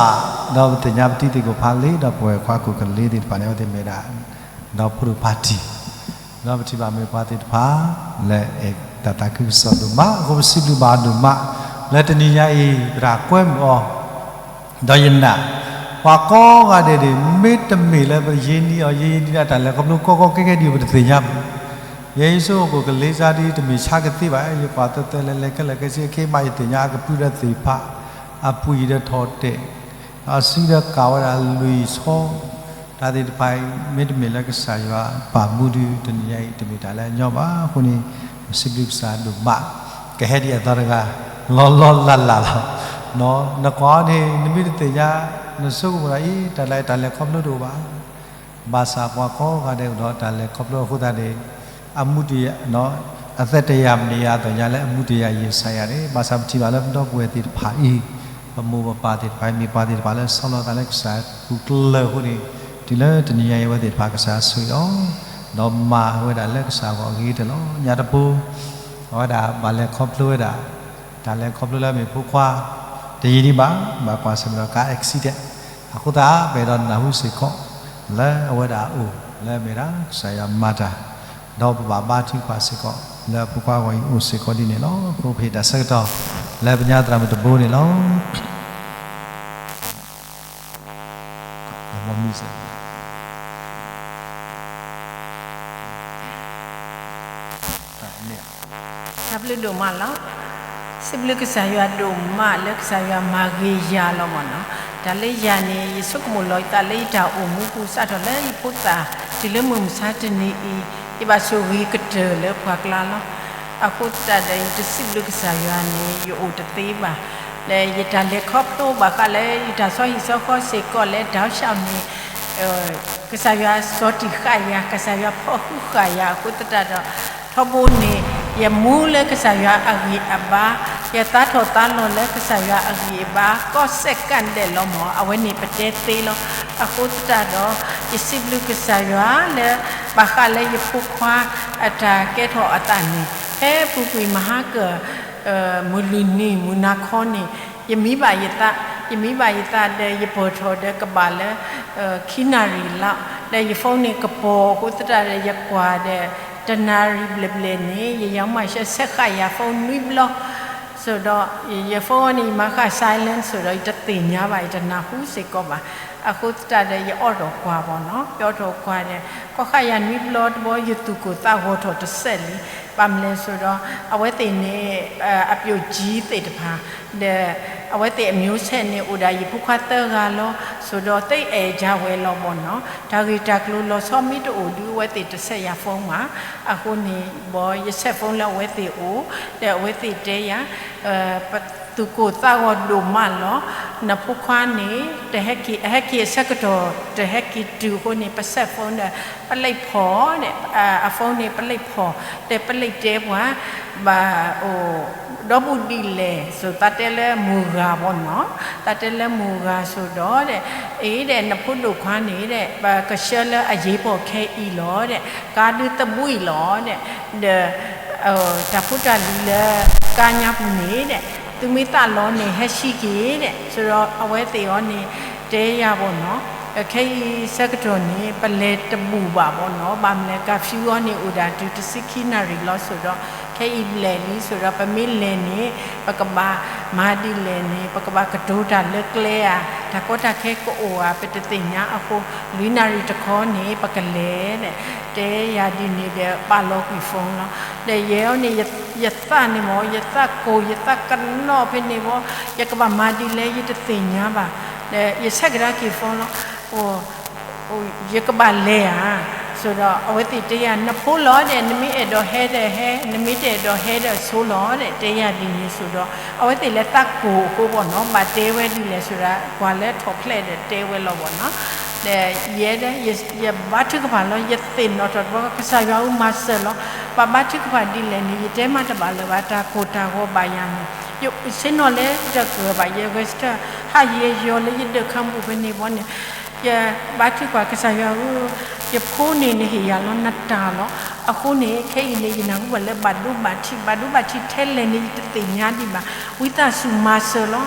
သ့ၣ်ညါပတံၤသကိးဖးလံ, ဒီးပဝဲၢ်ခွါခိၣ်ကလ့သ့ၣ်တဖၣ်န့ၣ် အဝဲသ့ၣ်မ့ၢ်ဝဲဒၣ် ဒီဖိဒိၣ်ပၢ်တံၢ်, ဒီးပထံၣ်ဘၣ်မ့ၢ်ပှၤသ့ၣ်တဖၣ် လၢအဲၣ်တၢ်သးခုကစီၣ်ဒိၣ်မး, အဃိပစံးဘျုးဘၣ်အီၤဒိၣ်မး, လၢတနံၤညါအံၤ သရၣ်ကွဲမုာ်အီၤ ဒီးယနာ်, ပှၤကိးဂၤဒဲးန့ၣ် မ့တမ့ၢ်လၢပယ့ၤနံၤအီၤ ယ့ၤနံၤဒၣ်တၢ်လဲၤခီဖျိကီကီခဲခဲဒံး ပတသ့ၣ်ညါဘၣ်. ယဲယဆိကမိၣ်ကလ့ၤစါဒ်တမ့ၢ်ဆါကသ့ဘၣ်, ယကွၢ်သၢသၢလဲၤလဲၤခဲလၢာ်ခဲဆ့ အခ့မးယသ့ၣ်ညါအကပုၢ်ဒီးသ့ၣ်တဖၣ်, အပှ့ၤဒီးထီၣ်တဲာ်, အစုဒီးကၣ်ဝဲဒၣ်လွံၢ်ဆီ, တၢ်သ့ၣ်တဖၣ်အံၤ မ့တမ့ၢ်လၢကစၢ်ယွၤပာ်မူဒုး တနံၤညါအံၤ တမ့ၢ်တၢ်လၢအညီဘၣ်. အဃိန့ၣ် ပစံးဘျုးကစၢ်ဒိၣ်မး, ကဟဲဒ်အသီတဂၤ လီၤလီၤလၢ်လၢ်လီၤ. နကွၢ်အီၤန့ၣ် နမ့ၢ်တသ့ၣ်ညါ နဆိကမိၣ်ဒ်အံၤ တၢ်လၢတၢ်လဲၤခီဖျိတအိၣ်ဘၣ်. ဘၣ်ဆၣ်ပှၤကိးဂၤဒဲးအိၣ်ဒီးတၢ်လဲၤခီဖျိအဃိသတးန့ၣ် အမူတယၤ, အသးတယာ်မ့ၢ်ယၤ အသးညါလၢအမူတယၤယဲၢ်စးယၤန့ၣ် ဘၣ်ဆၣ်ပထံၣ်ဘၣ်လၢပဒီပုၢ်ဝဲၢ်သ့ၣ်တဖၣ်အံၤ ပမိၢ်ပပၢ်သ့ၣ်တဖၣ်အံၤ မ့ၢ်ပှၤသ့ၣ်တဖၣ်လၢဆီလီၤသးလၢကစၢ်အပူၤကျၢၤအဃိန့ၣ် တုၤလၢတနံၤညါအံၤ အဝဲသ့ၣ်တဖၣ်ကစၢ်ဆိၣ်ဂ့ၤအီၤ ဒီးမၤဝဲဒၣ်လၢကစၢ်အဂီၢ်အဂ့ၤကတၢၢ်လီၤ. ညါတပူၤ အဝဲဒၣ်ဘၣ်လဲၤခီဖျိဝဲဒၣ် တၢ်လဲၤခီဖျိလၢအမ့ၢ်ဖိခွါ တယံာ်ဒံးဘၣ် ဘၣ်ကွၢ်ဆၢၣ်မဲာ်ဒီးကါ accident အဃိသတး ပအဲၣ်ဒိးနၢ်ဟူစ့ၢ်ကီး လၢအဝဲဒၣ်အအိၣ် လၢအမ့ၢ်ဒၣ်ကစၢ်ယွၤမၤတၢ် ဒီးပဘၣ်ဘါထုကဖၣ်စ့ၢ်ကီး လၢအဖိခွါအဂီၢ်အံၤအိၣ်စ့ၢ်ကီးဒ်န့ၣ်လီၤ. အဃိပဟ့ၣ်တၢ်ဆၢကတီၢ် လၢပညါသရၣ်မုၣ်တဘိန့ၣ်လီၤ. တၢ်ဘျုးဒိၣ်မးလီၤ. စံးဘျုးကစၢ်ယွၤဒိၣ်မးလၢကစၢ်ယွၤမၤဂ့ၤယၤလီၤမ့ၢ်နီၤ. တၢ်လၢယၤန့ၣ် ယဆိကမိၣ်လီၤယသးလၢယတၢ်အိၣ်မူပူၤစးထီၣ်လၢယဖိသၣ် တုၤလၢမုၢ်မဆါတနံၤအံၤ ယဘၣ်ဆိၣ်ဂ့ၤကတၢၢ်လၢပှၤကျါလီၤ. အဃိသတးဒီး ယတစံးဘျုးကစၢ်ယွၤန့ၣ် ယအိၣ်တသ့ဘၣ်. ဒီးယတၢ်လဲၤခီဖျိဘၣ်ဃးလၢယတၢ်ဆီဟံၣ်ဆီဃီစ့ၢ်ကီးလၢ တောက်လျှောက်န့ၣ် ကစၢ်ယွၤစီတံၢ်ဃာ်ယၤ, ကစၢ်ယွၤဖီၣ်ဃုဃာ်ယၤအဃိသတးဒီး ထီဘိန့ၣ် ယမူလၢကစၢ်ယွၤအဂံၢ်အဘါ, ယသးထီၣ်သးလီၤလၢကစၢ်ယွၤအဂံၢ်အဘါ ကီၢ်စဲၣ်ကၣ်ဒဲးလီၤမ့ၢ် အဝဲန့ၣ်ပတဲသ့လီၤ. အဃိသတးဒီး ယစံးဘျုးကစၢ်ယွၤလၢ ဘၣ်ဃးလၢယဖိခွါအတၢ်ကဲထီၣ်အသးန့ၣ် ဖဲပူၤကွံာ်မဟါကၢၢ် မုၢ်လွံၢ်နံၤ မုၢ်နၤခီန့ၣ် ယမံဘၣ်ယသး ယမံဘၣ်ယသးဒီး ယပၢၢ်ထီၣ်ဒီးကဘၣ်လၢ ခံနၣ်ရံၣ်လီၤ. ဒီးယ phone န့ၣ်ကပီၤအဃိသတးဒီး ယကွၢ်ဒီး တနၣ်ရံၣ်ဘျဲၣ်ဘျဲၣ်န့ၣ် ယယၤမၤရှဲ ဆဲးဃာ်ယၤ phone နွံဘျီ ဆိးဒီး ယ phone န့ၣ် ယမၤဃာ် silent ဆိးဒီး ယတသ့ၣ်ညါဘၣ် ယတနၢ်ဟူစ့ၢ်ကီးဘၣ်. အဃိသတးဒီး ယအိးထီၣ်ကွၢ်ဘၣ်နီၤ, ယအိးထီၣ်ကွၢ်ဒီး ကီၢ်ဃာ်ယၤနွံဘျီတဘျီ ယသူၣ်ကိၢ်သးဂီၤထီၣ်တစဲးလံ. ဘၣ်မနုၤလဲၣ်ဆိးဒီး အဝဲသ့ၣ်န့ၣ် အပျိၣ်ကၠံသ့ၣ်တဖၣ် ဒီး အဝဲသ့ၣ်အမျိုးဆက်န့ၣ် အိၣ်ဒၣ်ယဖိခွါသၢဂၤလီၤ. ဆိးဒီး သ့အဲၣ်ယၤဝဲလီၤဘၣ်နီၤ, တၢ်ဂ့ၢ်တၢ်ကျိၤလီၤဆီမ့ၢ်တအိၣ်ဒီး အဝဲသ့ၣ်တဆဲးယၤ phone ဘၣ်. အဃိန့ၣ် ဘၣ်ယဆဲး phone လၢအဝဲသ့ၣ်အိၣ်, ဒီးအဝဲသ့ၣ်တဲယၤ ပသူၣ်ကိၢ်သးဂီၤဒိၣ်မးလီၤ. နဖိခွါန့ၣ် တဟဲက့ၤ အဟဲက့ၤအဆၢကတီၢ် တဟဲက့ၤတုၤအဃိန့ၣ် ပဆဲး phone ဒီး ပလံၣ်ဖီၣ်ဒီး အ phone န့ၣ် ပလံၣ်ဖီၣ် ဒီးပလံၣ်တဲပှၤ ဘၣ်အိၣ် ဒီဘူးဒ်လဲၣ် ဆိးသးတဲလၢမိၢ်ဂၤဘၣ်နီၤ, သးတဲလၢမိၢ်ဂၤဆိးဒီး ဒီး အ့ဒီး နဖိဒိၣ်ခွါန့ၣ်ဒီး ပကဆှၢလၢအယ့ၢ်ပီၢ်ခဲအံၤလီၤဒီး ကါဒုသဘှံးလီၤဒီး ဒီး တၢ်ဖိတၢ်လံၤလၢ ကါညါပူၤန့ၣ်ဒီး သုမ့ၢ်သးလီန့ၣ် ဟဲဆံးက့ၤဒီး ဆိးဒီးအဝဲသ့ၣ်အီၤန့ၣ် တဲယၤဘၣ်နီၤ, ခဲအံၤဆၢကတီၢ်န့ၣ် ပလဲၤတဘူၣ်ဘၣ်ဘၣ်နီၤ, ဘၣ်မနုၤလဲၣ် curfew အီၤန့ၣ် အိၣ်ဒၣ်တုၤတဆံခံနၣ်ရံၣ်လီၤ. ဆိးဒီး ခဲအံၤဘျဲၣ်လံ ဆိးဒီး ပမ့ၢ်လဲၤန့ၣ် ပကဘၣ်မၤဒ်လဲၣ်န့ၣ် ပကဘၣ်ကတိၤတၢ်လၢကျဲဧါ, တၢ်ကီတၢ်ခဲကအိၣ်ဧါ ပတသ့ၣ်ညါအဃိ လွံၢ်နၣ်ရံၣ်တခီန့ၣ် ပကလဲၤဒီး တဲယၤဒ်န့ၣ်ဒီး ပာ်လီၤကွံာ် phone လီၤ. ဒီးယဲအီၤန့ၣ် ယသးန့ၣ်မ့ၢ် ယသးကိၢ် ယသးကနီၣ်ဖဲန့ၣ်ဘၣ်, ယကဘၣ်မၤဒ်လဲၣ် ယတသ့ၣ်ညါဘၣ်. ဒီးယဆဲးကဒါက့ၤ phone လီၤ. ယကဘၣ်လဲၤဧါ, ဆိးဒီး အဝဲသ့ၣ်တဲယၤ နဖိလီၤဒီး နမ့ၢ်အဲၣ်ဒိးဟဲဒီးဟဲ, နမ့ၢ်တအဲၣ်ဒိးဟဲဒီးဆိလီၤဒီး တဲယၤဒ်န့ၣ် ဆိးဒီး အဝဲသ့ၣ်လၢသးကိၢ်အဃိဘၣ်နီၤ, ဘၣ်တဲဝဲဒ်လဲၣ် ဆိးဒီး ကွၢ်လၢထီၣ်ဖျဲးဒီးတဲဝဲလီၤဘၣ်နီၤ. ဒီးယဲဒီး ယဘါထုကဖၣ်လီၤ, ယသ့ၣ်နီၣ်ထီၣ်တဘျီ ကစၢ်ယွၤဧၢ မၤစၢၤလီၤ. ဘၣ်ဘါထုကဖၣ်ဒ်လဲၣ်န့ၣ် ယတဲမးတဘၣ်လၢၤဘၣ်, တၢ်ကိၢ်တၢ်ဂီၤဘၣ်ယၤန့ၣ် ယဆ့ၣ်နီၤလၢတကြၢးဘၣ်, ယ register ဟးယဲယီၤလၢယဒၢးခါပူၤဖဲန့ၣ်ဘၣ်န့ၣ် ယဘါထုကဖၣ် ကစၢ်ယွၤဧၢ, ယဖိန့ၣ်နဟ့ၣ်ယၤလီၤ နတၢ်လီၤ. အဃိန့ၣ် ခဲအံၤန့ၣ် ယနၢ်ဟူဘၣ်လၢဘၣ်ဒိဘၣ်ထံး, ဘၣ်ဒိဘၣ်ထံးထဲလဲၣ်န့ၣ် ယတသ့ၣ်ညါဒံးဘၣ်. ဝံသးစူၤမၤစၢၤလီၤ,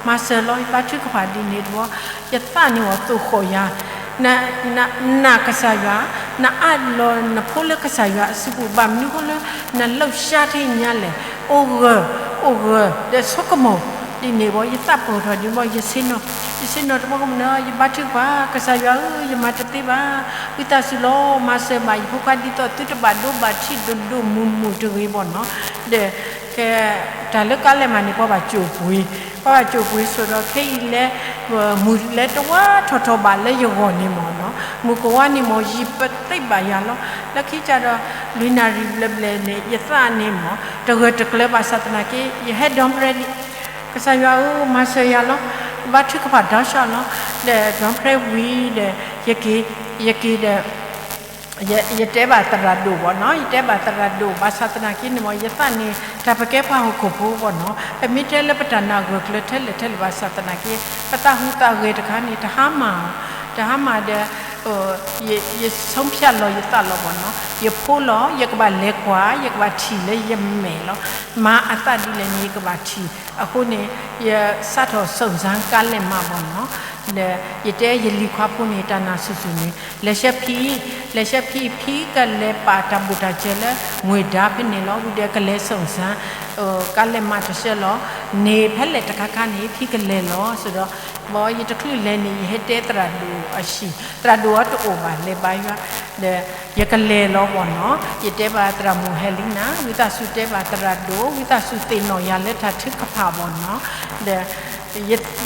မၤစၢၤလီၤ. ယဘါထုကဖၣ်ဒ်န့ၣ်တဘျီ ယသးန့ၣ်အီၤသိၣ်ဃီၣ်ယၤ နနာ်ကစၢ်ယွၤ, နအးလီၤနဖိလၢကစၢ်ယွၤအစုပူၤ, ဘၣ်မနုၤဃိလၢ နလိၣ်ရှါထဲညါလဲၣ်, အိၣ်ဂၢၢ်, အိၣ်ဂၢၢ် ဒီးဆိကမိၣ်ဒ်န့ၣ်ဘၣ်, ယသးပၢၢ်ထီၣ်ဒ်န့ၣ်ဘၣ်, ယဆ့ၣ်နီၤ, ယဆ့ၣ်နီၤတဘျီကမနုၤ ယဘါထုကဖၣ် ကစၢ်ယွၤဧၢ, ယမၤတသ့ဘၣ်, ဝံသးစူၤလီၤ မၤစၢၤဘၣ်ယဖိခွါ ဒ်သိးသုတဘၣ်ဒိဘၣ်ထံးဒိၣ်ဒိၣ်မုၢ်မုၢ်တဂ့ၤဘၣ်နီၤ. ဒီး ကဲ တၢ်လၢကါလဲၣ်မးန့ၣ် ပှၤဘၣ်ကၠိၣ်ပှ့ၤ, ပှၤဘၣ်ကၠိၣ်ပှ့ၤဆိးဒီး ခဲအံၤလၢ မုၢ်လၢတဝါထီၣ်ထီၣ်ဘၣ်လၢယဂီၢ်န့ၣ်မ့ၢ်နီၤ, မုၢ်ကဝါန့ၣ်မ့ၢ် ယံာ်ပသ့ဘၣ်ယၤလီၤ. လၢခံကဒီး လွံၢ်နၣ်ရံၣ်ဘျဲၣ်ဘျဲၣ်န့ၣ် ယသးန့ၣ်မ့ၢ် တဂၢၢ်တကျၢၤဘၣ်ဆၣ်သနာ်က့ ယဟဲ dawn prayer ဒံး, ကစၢ်ယွၤဧၢ မၤစၢၤယၤလီၤ. ဘါထုကဖၣ်ဒီးဆၣ်လီၤ. ဒီး dawn prayer ဝံၤဒီး ယက့ၤ, ယက့ၤဒီး ယတဲဘၣ်သရၣ်ဒိၣ်ဘၣ်နီၤ, ယတဲဘၣ်သရၣ်ဒိၣ် ဘၣ်ဆၣ်သနာ်က့န့ၣ်မ့ၢ် ယသးန့ၣ် တၢ်ပကဲပှၤဟီၣ်ခိၣ်ဖိဘၣ်နီၤ, ပမ့ၢ်တဲလၢပတၢ်နာ်ဂၢၢ်ကျၢၤထဲလဲၣ်ထဲလဲၣ်ဘၣ်ဆၣ်သနာ်က့ ပသးဟူးသးဂဲၤတခါန့ၣ် တဟါမၢ်, တဟါမၢ်ဒီး ယ ယဆုံးဖြတ်လီၤယသးလီၤဘၣ်နီၤ, ယဖိလီၤ ယကဘၣ်လဲၤကွၢ် ယကဘၣ်ထံၣ်လၢယမဲာ်လီၤ, မၤအသးဒ်လဲၣ်န့ၣ် ယကဘၣ်ထံၣ်, အဃိန့ၣ် ယစးထီၣ်စုံစမ်းကါလဲၣ်မးဘၣ်နီၤ, ဒီးယတဲယလံၤခွါဖိန့ၣ် တၢ်နာ်ဆူၣ်ဆူၣ်န့ၣ် လဲၤဆှၢဖံ, လဲၤဆှၢဖံ ဖံကလဲၤပာ်တၢ်ဘိၣ်တၢ်စၢၤလၢ ငွေဒါ ဖဲန့ၣ်လီၤ, ဝံၤဒီးကလဲၤစုံစမ်း ကါလဲၣ်မးတဆှၢလီၤ, န့ၣ်ဖဲလဲၣ်တခါခါန့ၣ် ဖံကလဲၤလီၤ, ဆိးဒီး ဘၣ်ယတချုးလဲၤန့ၣ် ယဟဲတဲသရၣ်ဒိၣ်အဟံၣ်, သရၣ်ဒိၣ်အီၤတအိၣ်ဘၣ် လဲၤဘါယွၤ, ဒီး ယကလဲၤလီၤဘၣ်နီၤ, ယတဲဘၣ်သရၣ်မုၣ်ဟဲလံနၤ, ဝံသးစူၤတဲဘၣ်သရၣ်ဒိၣ်, ဝံသးစူၤသ့ၣ်နီၣ်ယၤလၢတၢ်ထုကဖၣ်ဘၣ်နီၤ, ဒီး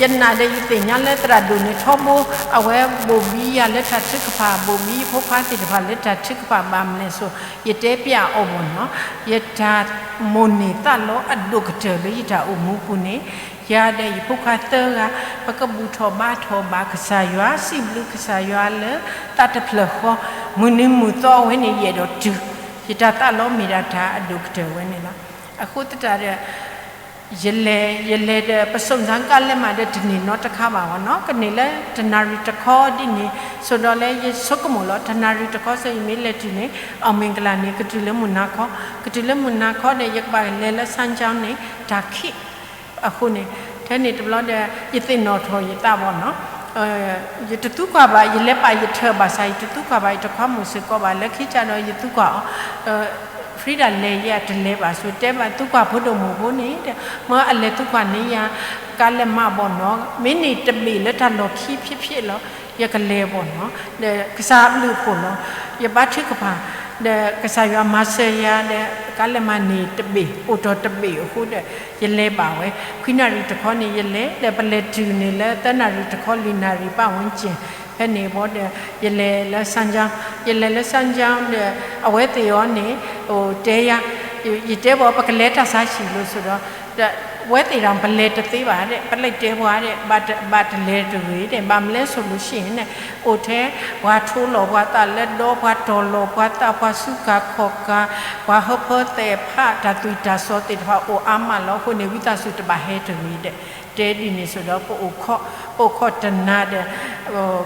ယနာ်ဒီးယသ့ၣ်ညါလၢသရၣ်ဒိၣ်န့ၣ်ထီဘိ, အဝဲဘိၣ်ဘံယၤလၢတၢ်ထုကဖၣ်, ဘိၣ်ဘံယဖိခွါသ့ၣ်တဖၣ်လၢတၢ်ထုကဖၣ်ဘၣ်မနုၤလဲၣ်ဆိး, ယတဲပျးအီၤဘၣ်နီၤ, ယတၢ်မိၣ်န့ၢ်သးလီအဒိၣ်ကတၢၢ်လၢယတၢ်အိၣ်မူပူၤန့ၣ်, ယၤဒီးယဖိခွါသၢဂၤ ပကဘူၣ်ထီၣ်ဘါထီၣ်ဘၣ်ကစၢ်ယွၤ, စံးဘျုးကစၢ်ယွၤလၢသးတဖျၢၣ်ဃီ, မုၢ်နံၤမုၢ်သီအဝဲန့ၣ် ယအဲၣ်ဒိးတုၤ, ယတၢ်သးလီမ့ၢ်ဒၣ်တၢ်အဒိၣ်ကတၢၢ်ဝဲန့ၣ်လီၤ. အဃိသတးဒီး ယလဲၤ, ယလဲၤဒီး ပစုံစမ်းကါလဲၣ်မးဒီး တန့ၢ်နီတခါဘၣ်ဘၣ်နီၤ, ကန့ၢ်လၢတနၣ်ရံၣ်တခီဒ်န့ၣ်, ဆိးဒီးလၢယဆိကမိၣ်လီၤ တနၣ်ရံၣ်တခီစ့ၢ် ယမ့ၢ်လဲၤတုၤန့ၣ် အမ့ၢ်ကလၢ်န့ၣ် ကတုၤလၢမုၢ်နၤခီ, ကတုၤလၢမုၢ်နၤခီဒီး ယကဘၣ်လဲၤလၢ စၣ်ကၠီန့ၣ် တၢ်ခံး, အဃိန့ၣ် ဖဲန့ၣ်တဘျီဒီး ယသ့ၣ်နီၣ်ထီၣ်ယသးဘၣ်နီၤ, ယတသူကွၢ်ဘၣ် ယလဲၤပာ်ယထၢၣ်ဘၣ်ဆၣ် ယတသူကွၢ်ဘၣ် ယတခွါမိၢ်စ့ၢ်ကီးဘၣ် လၢခံကဒီးယသူကွၢ်အီၤ, ဖရံဒၣ်လဲၤယဲအတလဲၤဘၣ် ဆိတဲဘၣ်သူကွၢ်ဖိဒိၣ်မုၣ်ဖိန့ၣ်ဒီး မၢအလဲၤသူကွၢ်န့ၢ်ယၤ ကါလဲၢ်မးဘၣ်နီၤ, မ့ၢ်န့ၣ်တဘ့ၣ်လၢတၢ်လီၢ်ခံဖျ့ဖျ့လီၤ, ယကလဲၤဘၣ်နီၤ, ဒီးကစၢ်အဘျုးအဖှိၣ်လီၤ, ယဘါထုကဖၣ် ဒီးကစၢ်ယွၤမၤစၢၤယၤဒီး ကါလဲၢ်မးန့ၣ်တဘ့ၣ် အိၣ်တီၢ်တဘ့ၣ်အဃိဒီး ယလဲၤဘၣ်ဝဲ, ခွံနၣ်ရံၣ်တခီန့ၣ် ယလဲၤ ဒီးပလဲၤတုၤန့ၣ်လၢသၢနၣ်ရံၣ်တခီလွံၢ်နၣ်ရံၣ် ပတ်ဝန်းကျင် ဖဲန့ၣ်ဘီဒီး ယလဲၤလၢ စၣ်ကၠီ, ယလဲၤလၢ စၣ်ကၠီ ဒီး အဝဲသ့ၣ်အီၤန့ၣ် တဲယၤ, ယတဲဘၣ် ပကလဲၤတၢ်ဆါဟံၣ်လိၤဆိဒီး အဝဲသ့ၣ်ဒီး ပလဲၤတသ့ဘၣ်ဒီး ပလဲၤတဲပှၤဒီး ဘၣ်တလဲၤတဂ့ၤဒီး ဘၣ်မနုၤလဲၣ်ဆိးလိၤဆံန့ၣ် အိၣ်ထဲ ပှၤထိလီၤပှၤသးလၢဒီ ပှၤတီၢ်လီၤပှၤသး ပှၤစူးကၤခီၣ်ကၤ ပှၤဟၢဖၢသဲးဖး တၢ်သွံၣ်တၢ်စီၤသ့ၣ်တဖၣ်အိၣ်အါမးလီၤ. အဃိန့ၣ် ဝံသးစူၤတဘၣ်ဟဲတဂ့ၤဒီး တဲဒ်န့ၣ်ဆိဒီး ပအိၣ်ခိး ပအိၣ်ခိးတနၤဒီး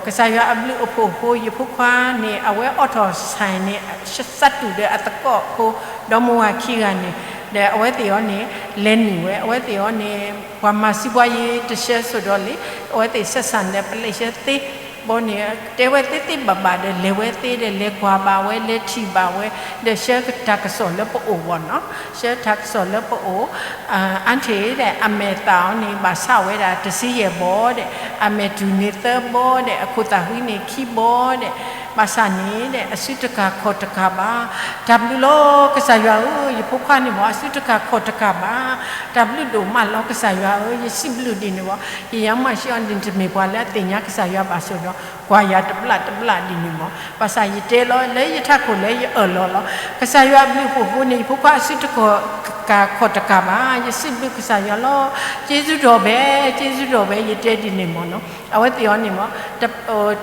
ကစၢ်ယွၤအဘျုးအဖှိၣ်အဃိ ယဖိခွါန့ၣ် အဝဲအိးထီၣ်ဆၣ်န့ၣ် စးတူၢ်ဒီးအသကိးဖိ ဒီမါဝၤခံဂၤန့ၣ် ဒီးအဝဲသ့ၣ်အီၤန့ၣ် လဲၤနုာ်ဝဲ အဝဲသ့ၣ်အီၤန့ၣ် ပှၤမၤစံးပှၤယံၤတဆၢဆိဒီးလံ အဝဲသ့ၣ်ဆဲးစၢ်န့ၣ် ပလဲၤဆှၢသ့ဘီန့ၣ် တဲဝဲသ့သ့ဘၣ်ဘၣ်ဒီး လဲၤဝဲသ့ဒီး လဲၤကွၢ်ဘၣ်ဝဲ လဲၤထံၣ်ဘၣ်ဝဲ ဒီးဆှၢတၢ်ကစီၣ်လၢပအိၣ်ဘီနီၤ ဆှၢတၢ်ကစီၣ်လၢပအိၣ် အါထံၣ်ဒီး အမဲာ်သၣ်အီၤန့ၣ် ဘၣ်ဆၣ်ဝဲဒၣ်တဆံယဲၢ်ဘီဒီး အမဲာ်တူၢ်န့ၢ်သၢဘီဒီး အခိၣ်သၣ်ဃံန့ၢ်ခံဘီဒီး ဘၣ်ဆၣ်န့ၣ်ဒီး အစုတကၤခီၣ်တကၤဘၣ်. တၢ်ဘျုးလီၤ ကစၢ်ယွၤဧၢ, ယဖိခွါန့ၣ်မ့ၢ် အစုတကၤခီၣ်တကၤဘၣ်. တၢ်ဘျုးဒိၣ်မးလီၤ ကစၢ်ယွၤဧၢ, ယစံးဘျုးဒ်န့ၣ်မ့ၢ် ယယၤမးရှံအီၤန့ၣ် တမ့ၢ်ပှၤလၢအသ့ၣ်ညါကစၢ်ယွၤဘၣ်ဆိဒီး ကွၢ်ယၤတဘျၣ်တဘျၣ်ဒ်န့ၣ်မ့ၢ် ဘၣ်ဆၣ်ယတဲလီၤ လၢယထးခိၣ်လၢယအၢၣ်လီၤလီၤ. ကစၢ်ယွၤအဘျုးအဖှိၣ်အဃိန့ၣ် ယဖိခွါအစုတကၤခီၣ်တကၤဘၣ်. ယစံးဘျုးကစၢ်ယွၤလီၤ. ကျေးဇူးတော်ပဲ, ကျေးဇူးတော်ပဲ ယတဲဒ်န့ၣ်မ့ၢ်နီၤ. အဝဲသ့ၣ်အီၤန့ၣ်မ့ၢ်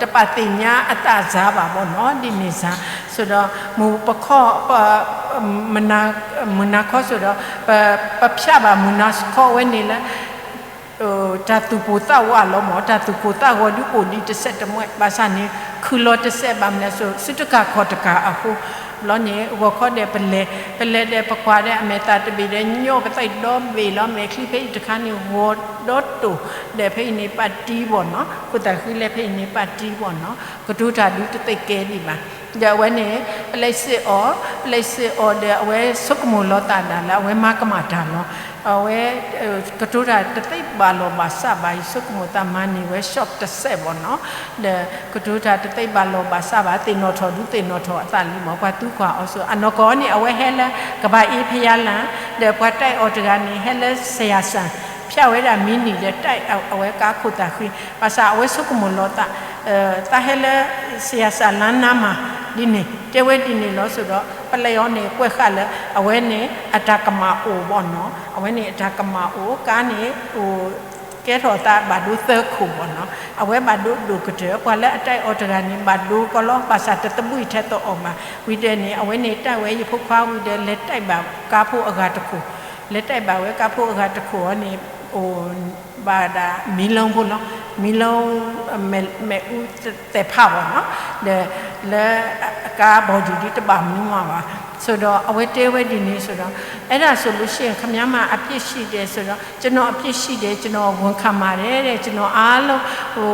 တပာ်သ့ၣ်ညါအတၢ်စၢ်ဘၣ်ဘီနီၤ ဒ်န့ၣ်စၢ် ဆိဒီး မုၢ်ပခီၣ် မုၢ်နၤခီဆိဒီး ပဖျါဘၣ်မုၢ်နၤခီဝဲန့ၣ်လၢ တၢ်သူၣ်ပိၢ်သးဝးလီၤမ့ၢ် တၢ်သူၣ်ကိၢ်သးဂီၤဒုးအိၣ်ဒံးတစဲးတမှဲး ဘၣ်ဆၣ်န့ၣ် ခုၣ်လီၤတစဲးဘၣ်မနုၤလဲၣ်ဆိ စုတကၤခီၣ်တကၤအဃိ ဘျီန့ၣ် ဂီၤခီဒီးပလဲၤ ပလဲၤဒီးပကွၢ်ဒီးအမဲာ်သၣ်တဘ့ၣ်ဒီး ညီပသးဒီဘ့ၣ်လီၤ မဲာ်ချံဖဲအံၤတခါန့ၣ် ဂီၤဒီတိၢ် ဒီးဖဲအံၤန့ၣ်ပာ်တံၢ်ဘီၣ်နီၤ ခိၣ်သၣ်ဃံလဲဖဲအံၤန့ၣ်ပာ်တံၢ်ဘီၣ်နီၤ ကတိၤတၢ်ဒုးတသ့ကဲဒံးဘၣ် ဒီးအဝဲန့ၣ် ပလဲၤစ့ၢ်အီၤ ပလဲၤစ့ၢ်အီၤဒီးအဝဲဆိကမိၣ်လီၤသးဒၣ်လၢအဝဲမၤကမၣ်တၢ်လီၤ အဝဲ ကတိၤတၢ်တသ့ဘၣ်လီၢ်ဘၣ်စးဘၣ် ယဆိကမိၣ်သးမၤန့ၢ်ဝဲ shop တစဲးဘီၣ်နီၤ ဒီးကတိၤတၢ်တသ့ဘၣ်လီၢ်ဘၣ်စးဘၣ် သ့ၣ်နီၣ်ထီၣ်ဒုးသ့ၣ်နီၣ်ထီၣ်အသးလံမ့ၢ် ပှၤသူကွၢ်အီၤဆိ အနီၢ်ကီၢ်န့ၣ် အဝဲဟဲလၢ ကဘၣ်အ့ဖယါလၢ် ဒီးပှၤတဲအီၤတဂၤန့ၣ် ဟဲလၢ ဆရာစံ ဖျါဝဲဒၣ်မံၤနံၤဒီး တဲအဝဲကါခိၣ်သၣ်ဃံ ဘၣ်ဆၣ်အဝဲဆိကမိၣ်လီၤသး သးဟဲလၢ ဆရာစံလၢနါမၤ ဒ်န့ၣ် တဲဝဲဒ်န့ၣ်လီၤဆိဒီး ပလဲၤအီၤန့ၣ် ကွဲးဃာ်လၢ အဝဲန့ၣ် အတၢ်ကမၣ်အိၣ်ဘီၣ်နီၤ အဝဲန့ၣ်အတၢ်ကမၣ်အိၣ် ကါန့ၣ် အိၣ် ကဲထီၣ်သးဘၣ်ဒိသၢခိၣ်ဘီၣ်နီၤ အဝဲဘၣ်ဒိဒိၣ်ကတၢၢ် ပှၤလၢအတဲအီၤတဂၤန့ၣ် ဘၣ်ဒိကီလီၤ ဘၣ်ဆၣ်တသဘှံးထဲသိးအီၤဘၣ် ဝံၤဒီးန့ၣ် အဝဲန့ၣ်တဲဝဲယဖိခွါဝံၤဒီး လဲၤတဲဘၣ်ကါဖိအဂၤတခိၣ် လဲၤတဲဘၣ်ဝဲကါဖိအဂၤတခိၣ်အီၤန့ၣ် အိၣ်ဘၣ်ဒၣ်မံလီဖိလီၤ မံလီ မ့ၣ်အူသဲးဖးဘီၣ်နီၤ ဒီးလၢ ကါဘီၣ်ဒံးဒ်တဘၣ်မနုၤမးဘၣ် ဆိဒီးအဝဲတဲဝဲဒ်န့ၣ်ဆိဒီး အဲ့ဒါဆိုလို့ရှိရင် ခင်ဗျားမှာအပြစ်ရှိတယ်ဆိုတော့ ကျွန်တော်အပြစ်ရှိတယ် ကျွန်တော်ဝန်ခံပါတယ်တဲ့ ကျွန်တော်အားလုံး ဟို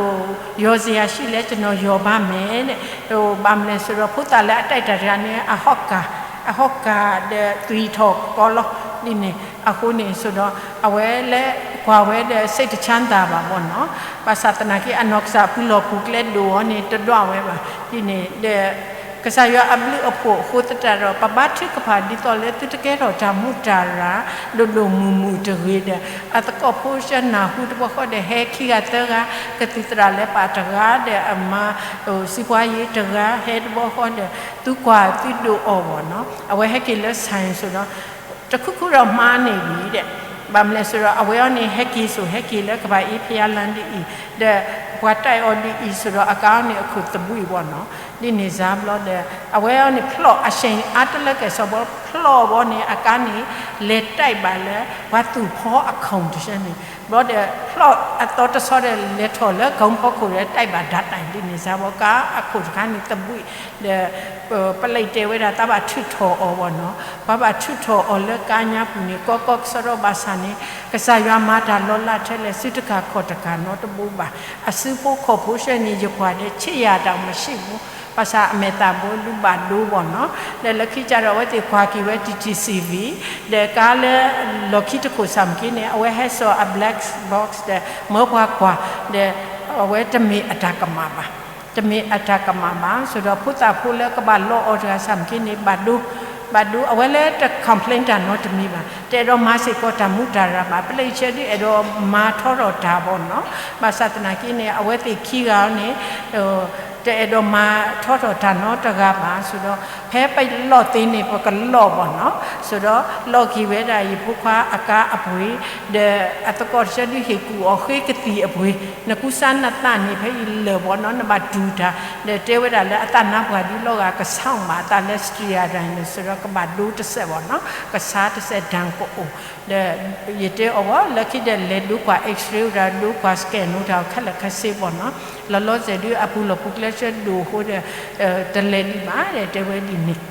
လျော်စရာရှိလဲ ကျွန်တော်လျော်ပါမယ်တဲ့ ဟို ဘၣ်မလဲၤဆိဒီး ဖိသၣ်လၢအတဲတၢ်တဂၤန့ၣ် အဟီၣ်ကၢ် အဟီၣ်ကၢ်ဒီးသွံၣ်ထီၣ်ကီလီၤ ဒ်န့ၣ် အဃိန့ၣ်ဆိဒီး အဝဲလၢကွၢ်ဝဲဒီး စိတ်တချမ်းသာပါပေါ့နော် ဘၣ်ဆၣ်သနာ်က့ အနီၢ်ကစၢ်ပူၤလီၢ်ပူၤကျဲဒိၣ်အီၤန့ၣ် တဒွးဝဲဘၣ် ဒ်န့ၣ်ဒီး ကစၢ်ယွၤအဘျုးအဖှိၣ်အဃိသတးဒီး ပဘါထုကဖၣ်ဒ်သိးလၢသုတကဲထီၣ်တၢ်မူးတၢ်ရၢ် ဒိၣ်ဒိၣ်မုၢ်မုၢ်တဂ့ၤဒီး အသကိးဖိဆၢနၢ်ဟူတဘျီဃီဒီး ဟဲခံဂၤသၢဂၤ ကသံၣ်သရၣ်လဲၤပာ်တဂၤဒီး အမါ စံးပှၤယံၤတဂၤ ဟဲတဘျီဃီဒီး သုကွၢ်သုဒိးအီၤဘၣ်နီၤ အဝဲဟဲက့ၤလၢ ဆိုင် ဆိဒီး တခုခုတော့မှားနေပြီတဲ့ ဘၣ်မလဲၤဆိဒီး အဝဲအီၤန့ၣ် ဟဲက့ၤဆိ ဟဲက့ၤလၢကဘၣ်အ့ဖယါလၢ်ဒ်အံၤ ဒီးပှၤတဲအီၤဒ်အံၤဆိဒီး အကါအီၤန့ၣ် အခိၣ်သဘှံးဘၣ်နီၤ ဒ်န့ၣ်စၢ်ဘျီဒီး အဝဲအီၤန့ၣ်ဖျီၣ် အဆ့ၣ်အါတလၢကဲၣ်ဆိးဘီ ဖျီၣ်ဘီန့ၣ် အကါန့ၣ် လဲၤတဲဘၣ်လၢ ပှၤသူၣ်ဖီအခိၣ်တဆၢန့ၣ် ဘျီဒီး ဖျီၣ်အသီတဆီဒီး လဲၤထီၣ်လၢကီဖီခိၣ်ဒီး တဲဘၣ်ဒၣ်တၢ်ဒ်န့ၣ်စၢ်ဘီ ကါအခိၣ်တခါန့ၣ်သဘှံး ဒီး ပလံးတဲဝဲဒၣ် တၢ်ဘၣ်ထုးထီၣ်အီၤဘၣ်နီၤ ပှၤဘၣ်ထုးထီၣ်အီၤလၢကါညါပူၤန့ၣ် ကီကီကစီဒီဘၣ်ဆၣ်န့ၣ် ကစၢ်ယွၤမၤတၢ်လီၤလးထဲလဲၣ် စုတကၢ်ခီၣ်တကၢ်နီတဘိဘၣ်. အစုဖိခီၣ်ဖိဆှၢန့ၣ် ယကွၢ်ဒီး ဆ့ၣ်ယၤတၢ်မၤဆံးဘူး, ဘၣ်ဆၣ်အမဲာ်သၣ်ဘိဒုးဘၣ်ဒိဘၣ်နီၤ. ဒီးလၢခံကဒီး အဝဲသ့ၣ်ကွၢ်က့ၤဝဲ တီၣ်တီၣ်စံၣ်ဝံၤ, ဒီးကါလၢလီၢ်ခံတခိၣ်ဆၣ်မ့ၢ်က့န့ၣ် အဝဲဟဲစိာ်အ black box ဒီးမၢပှၤကွၢ်, ဒီး အဝဲတမ့ၢ်အတၢ်ကမၣ်ဘၣ်. တမ့ၢ်အတၢ်ကမၣ်ဘၣ်. ဆိဒီးဖိသၣ်ဖိလၢကဘၣ်လီအီၤတဂၤဆၣ်မ့ၢ်က့န့ၣ် ဘၣ်ဒိ, ဘၣ်ဒိ အဝဲလၢတ complain တၢ်နီတမံၤဘၣ်. တအဲၣ်ဒိးမၤစ့ၢ်ကီးတၢ်မူးတၢ်ရၤဘၣ်. ပျဲၢ်ဆၢဒုးအဲၣ်ဒိးမၤထီထီၣ်တၢ်ဘၣ်နီၤ. ဘၣ်ဆၣ်သနာ်က့န့ၣ် အဝဲသ့ၣ်ခံဂၤန့ၣ် တအဲၣ်ဒိးမၤထီထီၣ်တၢ်နီတဂၤဘၣ်. ဆိဒီး ဖဲပလီၢ်သ့န့ၣ် ပကလီၢ်ဘၣ်နီၤ. ဆိဒီးလီၢ်က့ၤဝဲဒၣ်ယဖိခွါအကါအပှ့ၤ, ဒီးအသကိးတဆၢဒုးဟ့ၣ်ကူၣ်အီၤဃ့ကသံၣ်အပှ့ၤ, နကူစါနသးန့ၣ်ဖဲအံၤလၢာ်ဘၣ်နီၤ, နဘၣ်တူၢ်တၢ်, ဒီးတဲဝဲဒၣ်လၢအသးနါပှၢ်ဒုးလီၤဂာ်ကဆါအီၤမး အသးလၢ စတြံယၤဒၣ်န့ၣ် ဆိဒီးကဘၣ်ဒိတစဲးဘၣ်နီၤ, ကဆါတစဲး ဒၣ်ကအိၣ်, ဒီးယတဲအီၤဘၣ် လၢခံဒီးလဲၤဒိကွၢ် X-ray အိၣ်တၢ် ဒိကွၢ် scan အိၣ်တၢ် ခဲလၢာ်ခဲဆ့ဘၣ်နီၤ, လီၤလီၤဆဲးဒုးအပူၤလီၢ်ပူၤကျဲဆၢဒိၣ်အဃိဒီး တလဲၤဒံးဘၣ်ဒီး တဲဝဲဒ်န့ၣ် ဒီး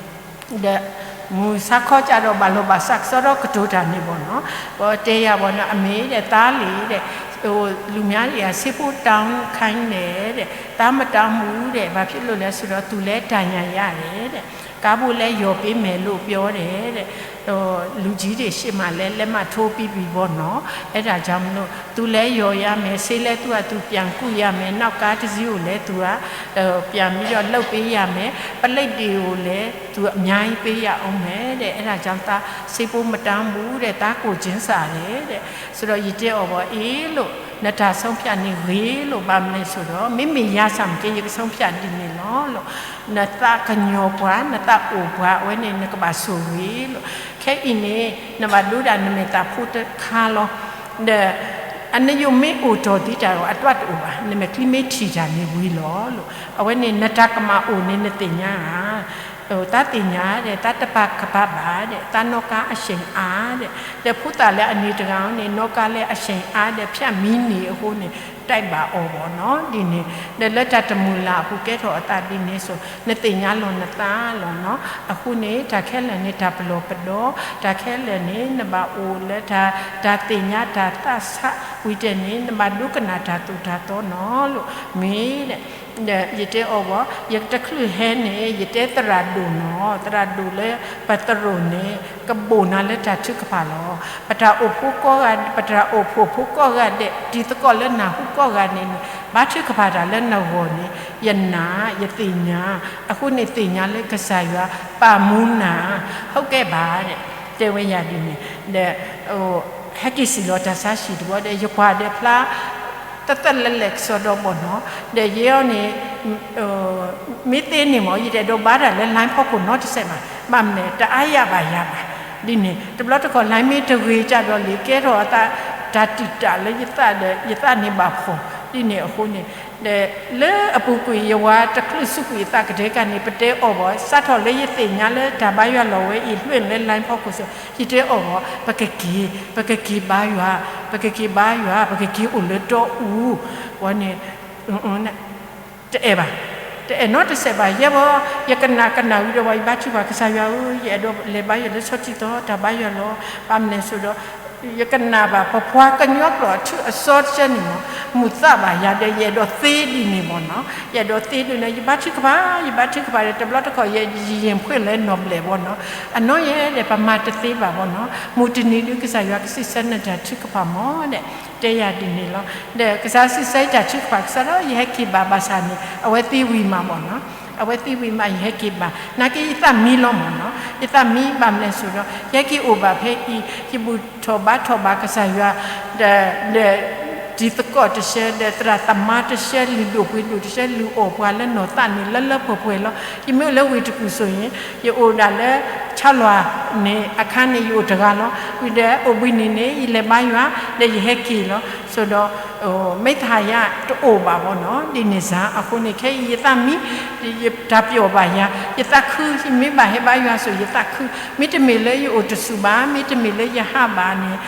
မုၢ်ဆါခီကဒီးဘၣ်လီၤဘၣ်စးကစီဒီကတိၤတၢ်န့ၣ်ဘၣ်နီၤ, ပတဲယၤဘၣ်နီၤ အမ့ၢ်ဒီးသးလံဒီး လူများတွေက ဆေးဖို့တောင်းခိုင်းတယ်တဲ့, သားမတောင်းဘူးတဲ့, ဘာဖြစ်လို့လဲဆိုတော့ သူလည်း ဒဏ်ရာရတယ်တဲ့, ကားဖို့လည်း လျော်ပေးမယ်လို့ ပြောတယ်တဲ့, လူကြီးတွေရှေ့မှာလည်း လက်မှတ်ထိုးပြီးပြီပေါ့နော်, အဲဒါကြောင့်မလို့ သူလည်း လျော်ရမယ်, ဆေးလည်း သူ့ဟာသူ ပြန်ကုရမယ်, နောက်ကားတစ်စီးကိုလည်း သူက ပြန်ပြီးတော့ လုပ်ပေးရမယ်, ပလိပ်တွေကိုလည်း သူအများကြီးပေးရအောင်မယ်တဲ့, အဲဒါကြောင့် သား ဆေးဖို့မတောင်းဘူးတဲ့, သားကိုယ်ချင်းစာတယ်တဲ့, ဆိုတော့ ယတဲအီၤဘၣ် အေးလို့ နတၢ်ဆုံးဖြတ်န့ၣ် ဂ့ၤလို့ ဘာမလဲဆိုတော့ မ့မ့ၢ်ယၤဆၣ်မ့ၢ်က့ ယကဆုံးဖြတ်ဒ်န့ၣ်လီၤလို့, နသးကညီၤပှၤ နသးအိၣ်ပှၤ အဝဲန့ၣ် နကဘၣ်ဆိၣ်ဂ့ၤလီၤ, ခဲအံၤန့ၣ် နဘၣ်ဒိဒၣ်နမဲာ်သၣ်ဖိတခါလီၤ, ဒီး အနယိာ်မ့ၢ်အိၣ်ထီၣ်သံတၢ်ဒီး အတွၢ်တအိၣ်ဘၣ်, နမဲာ်ချံမ့ၢ်ထံၣ်တၢ်န့ၣ်ဝံၤလီၤလီၤ, အဝဲန့ၣ် နတၢ်ကမၣ်အိၣ်န့ၣ် နသ့ၣ်ညါဧါ သးသ့ၣ်ညါဒီး သးတပာ်ကပာ်ဘၣ်ဒီး သးနီၣ်ကါအရှိန်အားဒီး ဒီးဖိသၣ်လၢအန့ၣ်တဂၤန့ၣ် နီၣ်ကါလၢအရှိန်အားဒီး ဖြတ်မီးနေအဃိန့ၣ် တိုက်ပါအီၤဘၣ်နီၤ ဒ်န့ၣ်, ဒီးလၢတၢ်တမုာ်လၢ်အပူၤကဲထီၣ်အသးဒ်န့ၣ်ဆိ နသ့ၣ်ညါလီၤနသးလီၤနီၤ, အဃိန့ၣ် တၢ်ခဲလၢာ်န့ၣ် တၢ်ပလီၢ်ပဒီ, တၢ်ခဲလၢာ်န့ၣ် နဘၣ်အိၣ်လၢတၢ် တၢ်သ့ၣ်ညါတၢ်သးဆးဝံၤတဲန့ၣ် နဘၣ်ဒိကနၣ်တၢ်သိၣ်တၢ်သီနီၤလိၤ မ့ၢ်ဒီး ဒီးယတဲအီၤဘၣ် ယတချုးဟဲန့ၣ် ယတဲသရၣ်ဒိၣ်နီၤ, သရၣ်ဒိၣ်လၢပသရိာ်န့ၣ် ကဘိၣ်နၤလၢတၢ်ထုကဖၣ်လီၤ. ပတၢ်အိၣ်ဖှိၣ်ကိးဂၤ, ပတၢ်အိၣ်ဖှိၣ်ဖိကိးဂၤဒဲး, တံၤသကိးလၢနၢ်ဟူကိးဂၤန့ၣ်န့ၣ် ဘါထုကဖၣ်တၢ်လၢနဂီၢ်န့ၣ် ယနာ် ယသ့ၣ်ညါ, အဃိန့ၣ်သ့ၣ်ညါလၢကစၢ်ယွၤပာ်မူနၤ, ဟုတ်ကဲ့ပါ တဲဝဲယၤဒ်န့ၣ်, ဒီး ဟဲက့ၤစံၣ်လီၤတၢ်ဆါဟံၣ်တဘျီဒီး ယကွၢ်ဒီးဖျါ သၢသၢလဲၢ်လဲၢ်ကစီဒီဘီၢ်နီၤ, ဒီးယဲအီၤန့ၣ် မ့ၢ်သ့န့ၣ်မ့ၢ် ယတအဲၣ်ဒိးဘါတၢ်လၢ line ဖီခိၣ်နီတစဲးဘၣ်, ဘၣ်မနုၤလဲၣ် တအါယၤဘၣ်ယၤဘၣ်, ဒ်န့ၣ် တဘျီတခီၣ် line မ့ၢ်တဂ့ၤကဒီးလံ ကဲထီၣ်အသး တၢ်တံာ်တာ်လၢယသးဒီး ယသးန့ၣ်ဘၣ်ဖှီၣ် ဒ်န့ၣ်အဃိန့ၣ် ဒီးလၢအပူၤကွံာ် ယဝၤတချုးဆူးကွံာ်အသးကတဲာ်ကတီၤန့ၣ် ပတဲအီၤဘၣ် စးထီၣ်လၢယသ့ၣ်ညါလၢတၢ်ဘါယွၤလီၤဝဲအံၤ လွံၢ်လၢ line ဖီခိၣ်ဆိ ယတဲအီၤဘၣ် ပကက့ၤ ပကက့ၤဘါယွၤ, ပကက့ၤဘါယွၤ, ပကက့ၤအိၣ်လၢတီအူ, ဝဲန့ၣ် တအဲၣ်ဘၣ်, တအဲၣ်နီတစဲးဘၣ်, ယဲဘၣ် ယကနၣ်ကနၣ်ဝံၤဒီးဝဲ ယဘါထုကဖၣ် ကစၢ်ယွၤဧၢ, ယအဲၣ်ဒိးလဲၤဘါယွၤလၢဆီထံသီ တၢ်ဘါယွၤလီၤ, ဘၣ်မနုၤလဲၣ်ဆိဒီး ယကနၣ်ဘၣ် ပပှၤကညီကျိာ်အထူအစီတဆၢန့ၣ်မ့ၢ် မုာ်သးဘၣ်ယၤဒီး ယအဲၣ်ဒိးသ့ဒ်န့ၣ်မ့ၢ်နီၤ, ယအဲၣ်ဒိးသ့ဒ်န့ၣ် ယဘါထုကဖၣ် ယဘါထုကဖၣ်ဒီး တဘျီတခီၣ် ယယံာ်ယံာ်ဖှ့ၣ်လဲၤနီၢ်ဘျဲၣ်ဘီနီၤ, အနီၢ်ယဲဒီး ပမၤတသ့ဘၣ်ဘီနီၤ, မုၢ်တနံၤဒုး ကစၢ်ယွၤကစံးဆၢနတၢ်ထုကဖၣ်မ့ၢ်ဒီး တဲယၤဒ်န့ၣ်လီၤ, ဒီးကစၢ်စံးဆၢတၢ်ထုကဖၣ် ကစၢ်ဒီး ယဟဲက့ၤဘၣ်ဘၣ်ဆၣ်န့ၣ် အဝဲသံဝံၤမးဘီနီၤ, အဝဲသံဝံၤမး ယဟဲက့ၤဘၣ် နာ်က့ယသးမံလီၤမ့ၢ်နီၤ, ယသးမံဘၣ်မနုၤလဲၣ်ဆိဒီး ယဟဲက့ၤအိၣ်ဘၣ်ဖဲအံၤ ယဘူၣ်ထီၣ်ဘါထီၣ်ဘၣ်ကစၢ်ယွၤ ဒီး ဒီးတံၤသကိးတဆၢ ဒီးသရၣ်သမါတဆၢ လုၢ်ဒိၣ်ပှ့ၤဒိၣ်တဆၢ လုၢ်အီၣ်ပှၤလၢနီၢ်သးန့ၣ် လၢလၢပှဲၤပှဲၤလီၤ, ယမ့ၢ်အိၣ်လၢဝ့ၢ်တကူၣ်ဆိၣ်အံၤ ယအိၣ်ဒၣ်လၢ ဆါလွၤန့ၣ် အခါန့ၣ် ယအိၣ်တဂၤလီၤ, ဝံၤဒီးအိၣ်ဘှံးနံၤန့ၣ် ယလဲၤဘါယွၤ ဒီးယဟဲက့ၤလီၤ, ဆိဒီး မ့ၢ်သးယၤတအိၣ်ဘၣ်ဘီနီၤ, ဒ်န့ၣ်စ့ၢ်အဃိန့ၣ် ခဲအံၤယသးမံ တၢ်ပျီၣ်ဘၣ်ယၤ, ယသးခု ယမ့ၢ်ဘၣ်ဟဲဘါယွၤဆိ ယသးခု, မ့တမ့ၢ်လၢယအိၣ်တဆူၣ်ဘၣ်, မ့တမ့ၢ်လၢယဟးဘၣ်န့ၣ်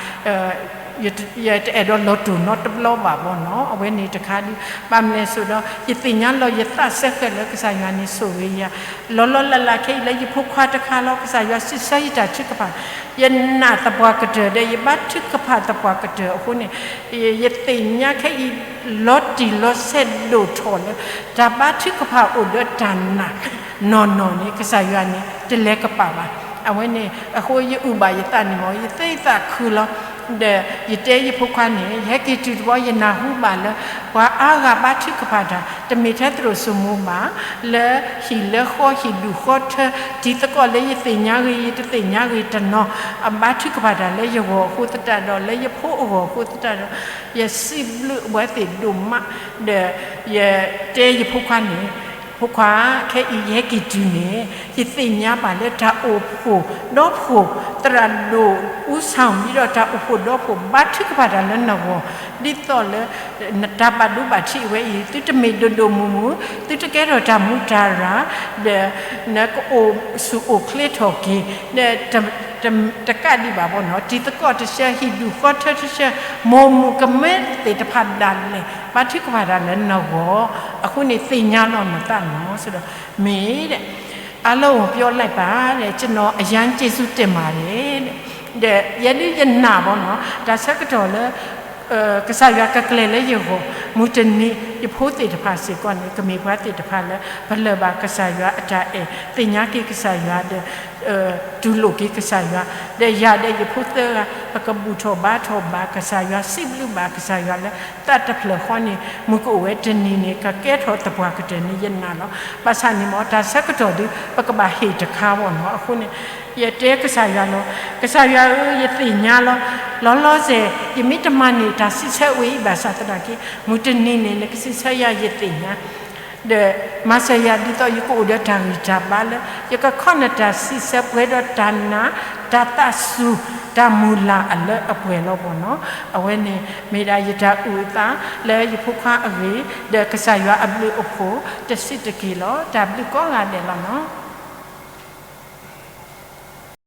ယတအဲၣ်ဒိးလီၤတိၢ်နီတဘျီဘၣ်ဘီနီၤ. အဝဲန့ၣ်တခါဒုး ဘၣ်မနုၤအဃိဒီး ယသ့ၣ်ညါလီၤယသးစဲဃဲးလၢကစၢ်ယွၤန့ၣ်ဆိၣ်ဂ့ၤယၤ လီၤလီၤလးလးခဲအံၤလၢယဖိခွါတခါလီၤ. ကစၢ်ယွၤစံးဆၢယတၢ်ထုကဖၣ်, ယနာ်သပှၢ်ကတၢၢ်ဒီး ယဘါထုကဖၣ်သပှၢ်ကတၢၢ်အဃိန့ၣ် ယသ့ၣ်ညါခဲအံၤ လီၤတံၢ်လီၤဆဲးဒိၣ်ထီၣ်လၢ တၢ်ဘါထုကဖၣ်အိၣ်ဒီးတၢ်နာ်နီၢ်နီၢ်န့ၣ် ကစၢ်ယွၤန့ၣ် တလဲၤကပာ်ဘၣ်. အဝဲန့ၣ်အဃိ ယအုၣ်ဘၣ်ယသးန့ၣ်မ့ၢ် ယသးသးခုလီၤ ဒီးယတဲယဖိခွါန့ၣ် ယဟဲက့ၤတုၤတဘျီ ယနၢ်ဟူဘၣ်လၢ ပှၤအါဂၤဘါထုကဖၣ်တၢ် တမ့ၢ်ထဲသရိာ်စိမိၤဘၣ်, လၢဟံၣ်လၢဃီ ဟံၣ်ဒူၣ်ဃီထၢ, တံၤသကိးလၢယသ့ၣ်ညါဂ့ၤ ယတသ့ၣ်ညါဂ့ၤတနီၤ အဘါထုကဖၣ်တၢ်လၢယဂီၢ်အဃိသတးဒီး လၢယဖိအဂီၢ်အဃိသတးဒီး ယစံးဘျုးအဝဲသ့ၣ်ဒိၣ်မး ဒီးယတဲယဖိခွါန့ၣ် ဖိခွါ, ခဲအံၤယဟဲက့ၤတုၤန့ၣ် ယသ့ၣ်ညါဘၣ်လၢတၢ်အိၣ်ဖှိၣ်ဒီဖှိၣ် သရၣ်ဒိၣ်အူဆၣ် ဒီးတၢ်အိၣ်ဖှိၣ်ဒီဖှိၣ် ဘါထုကဖၣ်တၢ်လၢနဂီၢ် ဒ်သိးလၢ နတၢ်ဘၣ်ဒိဘၣ်ထံးအဝဲအံၤ သုတမ့ၢ်ဒိၣ်ဒိၣ်မုၢ်မုၢ်, သုတကဲထီၣ်တၢ်မူတၢ်ရၢ်, ဒီးနကအိၣ်ဆူၣ်အိၣ်ချ့ထီၣ်က့ၤ, ဒီး တကးဒံးဘၣ်ဘီနီၤ တံၤသကိးတဆၢ ဟံၣ်ဒူၣ်ဃီထၢတဆၢ မိၢ်မုၣ်ကမဲသ့ၣ်တဖၣ်ဒၣ်လဲာ် ဘါထုကဖၣ်တၢ်လၢနဂီၢ် အဃိန့ၣ်သ့ၣ်ညါလီၤနသးနီၤ ဆိဒီး မ့ၢ် အါလီၤအိၣ်ပၠီလၢပၢ် ဒီး ကျွန်တော် အရမ်းကျေးဇူးတင်ပါတယ် ဒီးယဲဒုးယနာ်ဘီနီၤ တၢ်ဆၢကတီၢ်လၢ ကစၢ်ယွၤကကျဲၤလၢယဂီၢ် မုၢ်တနံၤ ယဖိသ့ၣ်တဖၣ်စ့ၢ်ကီးန့ၣ် ကမ့ၢ်ပှၤသ့ၣ်တဖၣ်လၢ ပလၢၢ်ဘၣ်ကစၢ်ယွၤအတၢ်အဲၣ် သ့ၣ်ညါက့ၤကစၢ်ယွၤဒီး တူၢ်လိာ်က့ၤကစၢ်ယွၤ, ဒီးယၤဒီးယဖိသၢဂၤ ပကဘူၣ်ထီၣ်ဘါထီၣ်ဘၣ်ကစၢ်ယွၤ စံးဘျုးဘၣ်ကစၢ်ယွၤလၢ သးတဖျၢၣ်ဃီန့ၣ် မုၢ်ကအိၣ်ဝဲတနံၤန့ၣ် ကကဲထီၣ်သပှၢ်ကတၢၢ်န့ၣ် ယနာ်လီၤ. ဘၣ်ဆၣ်န့ၣ်မ့ၢ် တၢ်ဆၢကတီၢ်ဒုး ပကဘၣ်ဟ့ၣ်တခါဘီနီၤ အဃိန့ၣ် ယတဲကစၢ်ယွၤလီၤ. ကစၢ်ယွၤဧၢ, ယသ့ၣ်ညါလီၤ. လီၤလီၤဆဲး ယမ့ၢ်တမၤန့ၢ်တၢ်စံးဆၢဝဲအံၤဘၣ်ဆၣ်သနာ်က့ မုၢ်တနံၤန့ၣ် နကစံးဆၢယၤယသ့ၣ်ညါ ဒီးမၤစၢၤယၤဒ်သိးယကအိၣ်ဒီးတၢ်ဂံၢ်တၢ်ဘါလၢ ယကခီနတၢ်စံးဆၢပှဲၤဒီးတၢ်နာ် တၢ်သးစူၤ တၢ်မုၢ်လၢ်အလၢအပှဲၤလီၤဘီနီၤ. အဝဲန့ၣ်မ့ၢ်ဒၣ်ယတၢ်အုၣ်အသးလၢယဖိခွါအဂ့ၢ် ဒီးကစၢ်ယွၤအဘျုးအဖှိၣ် တစံးတက့ၢ်လီၤ. တၢ်ဘျုးကိးဂၤဒဲးလီၤနီၤ.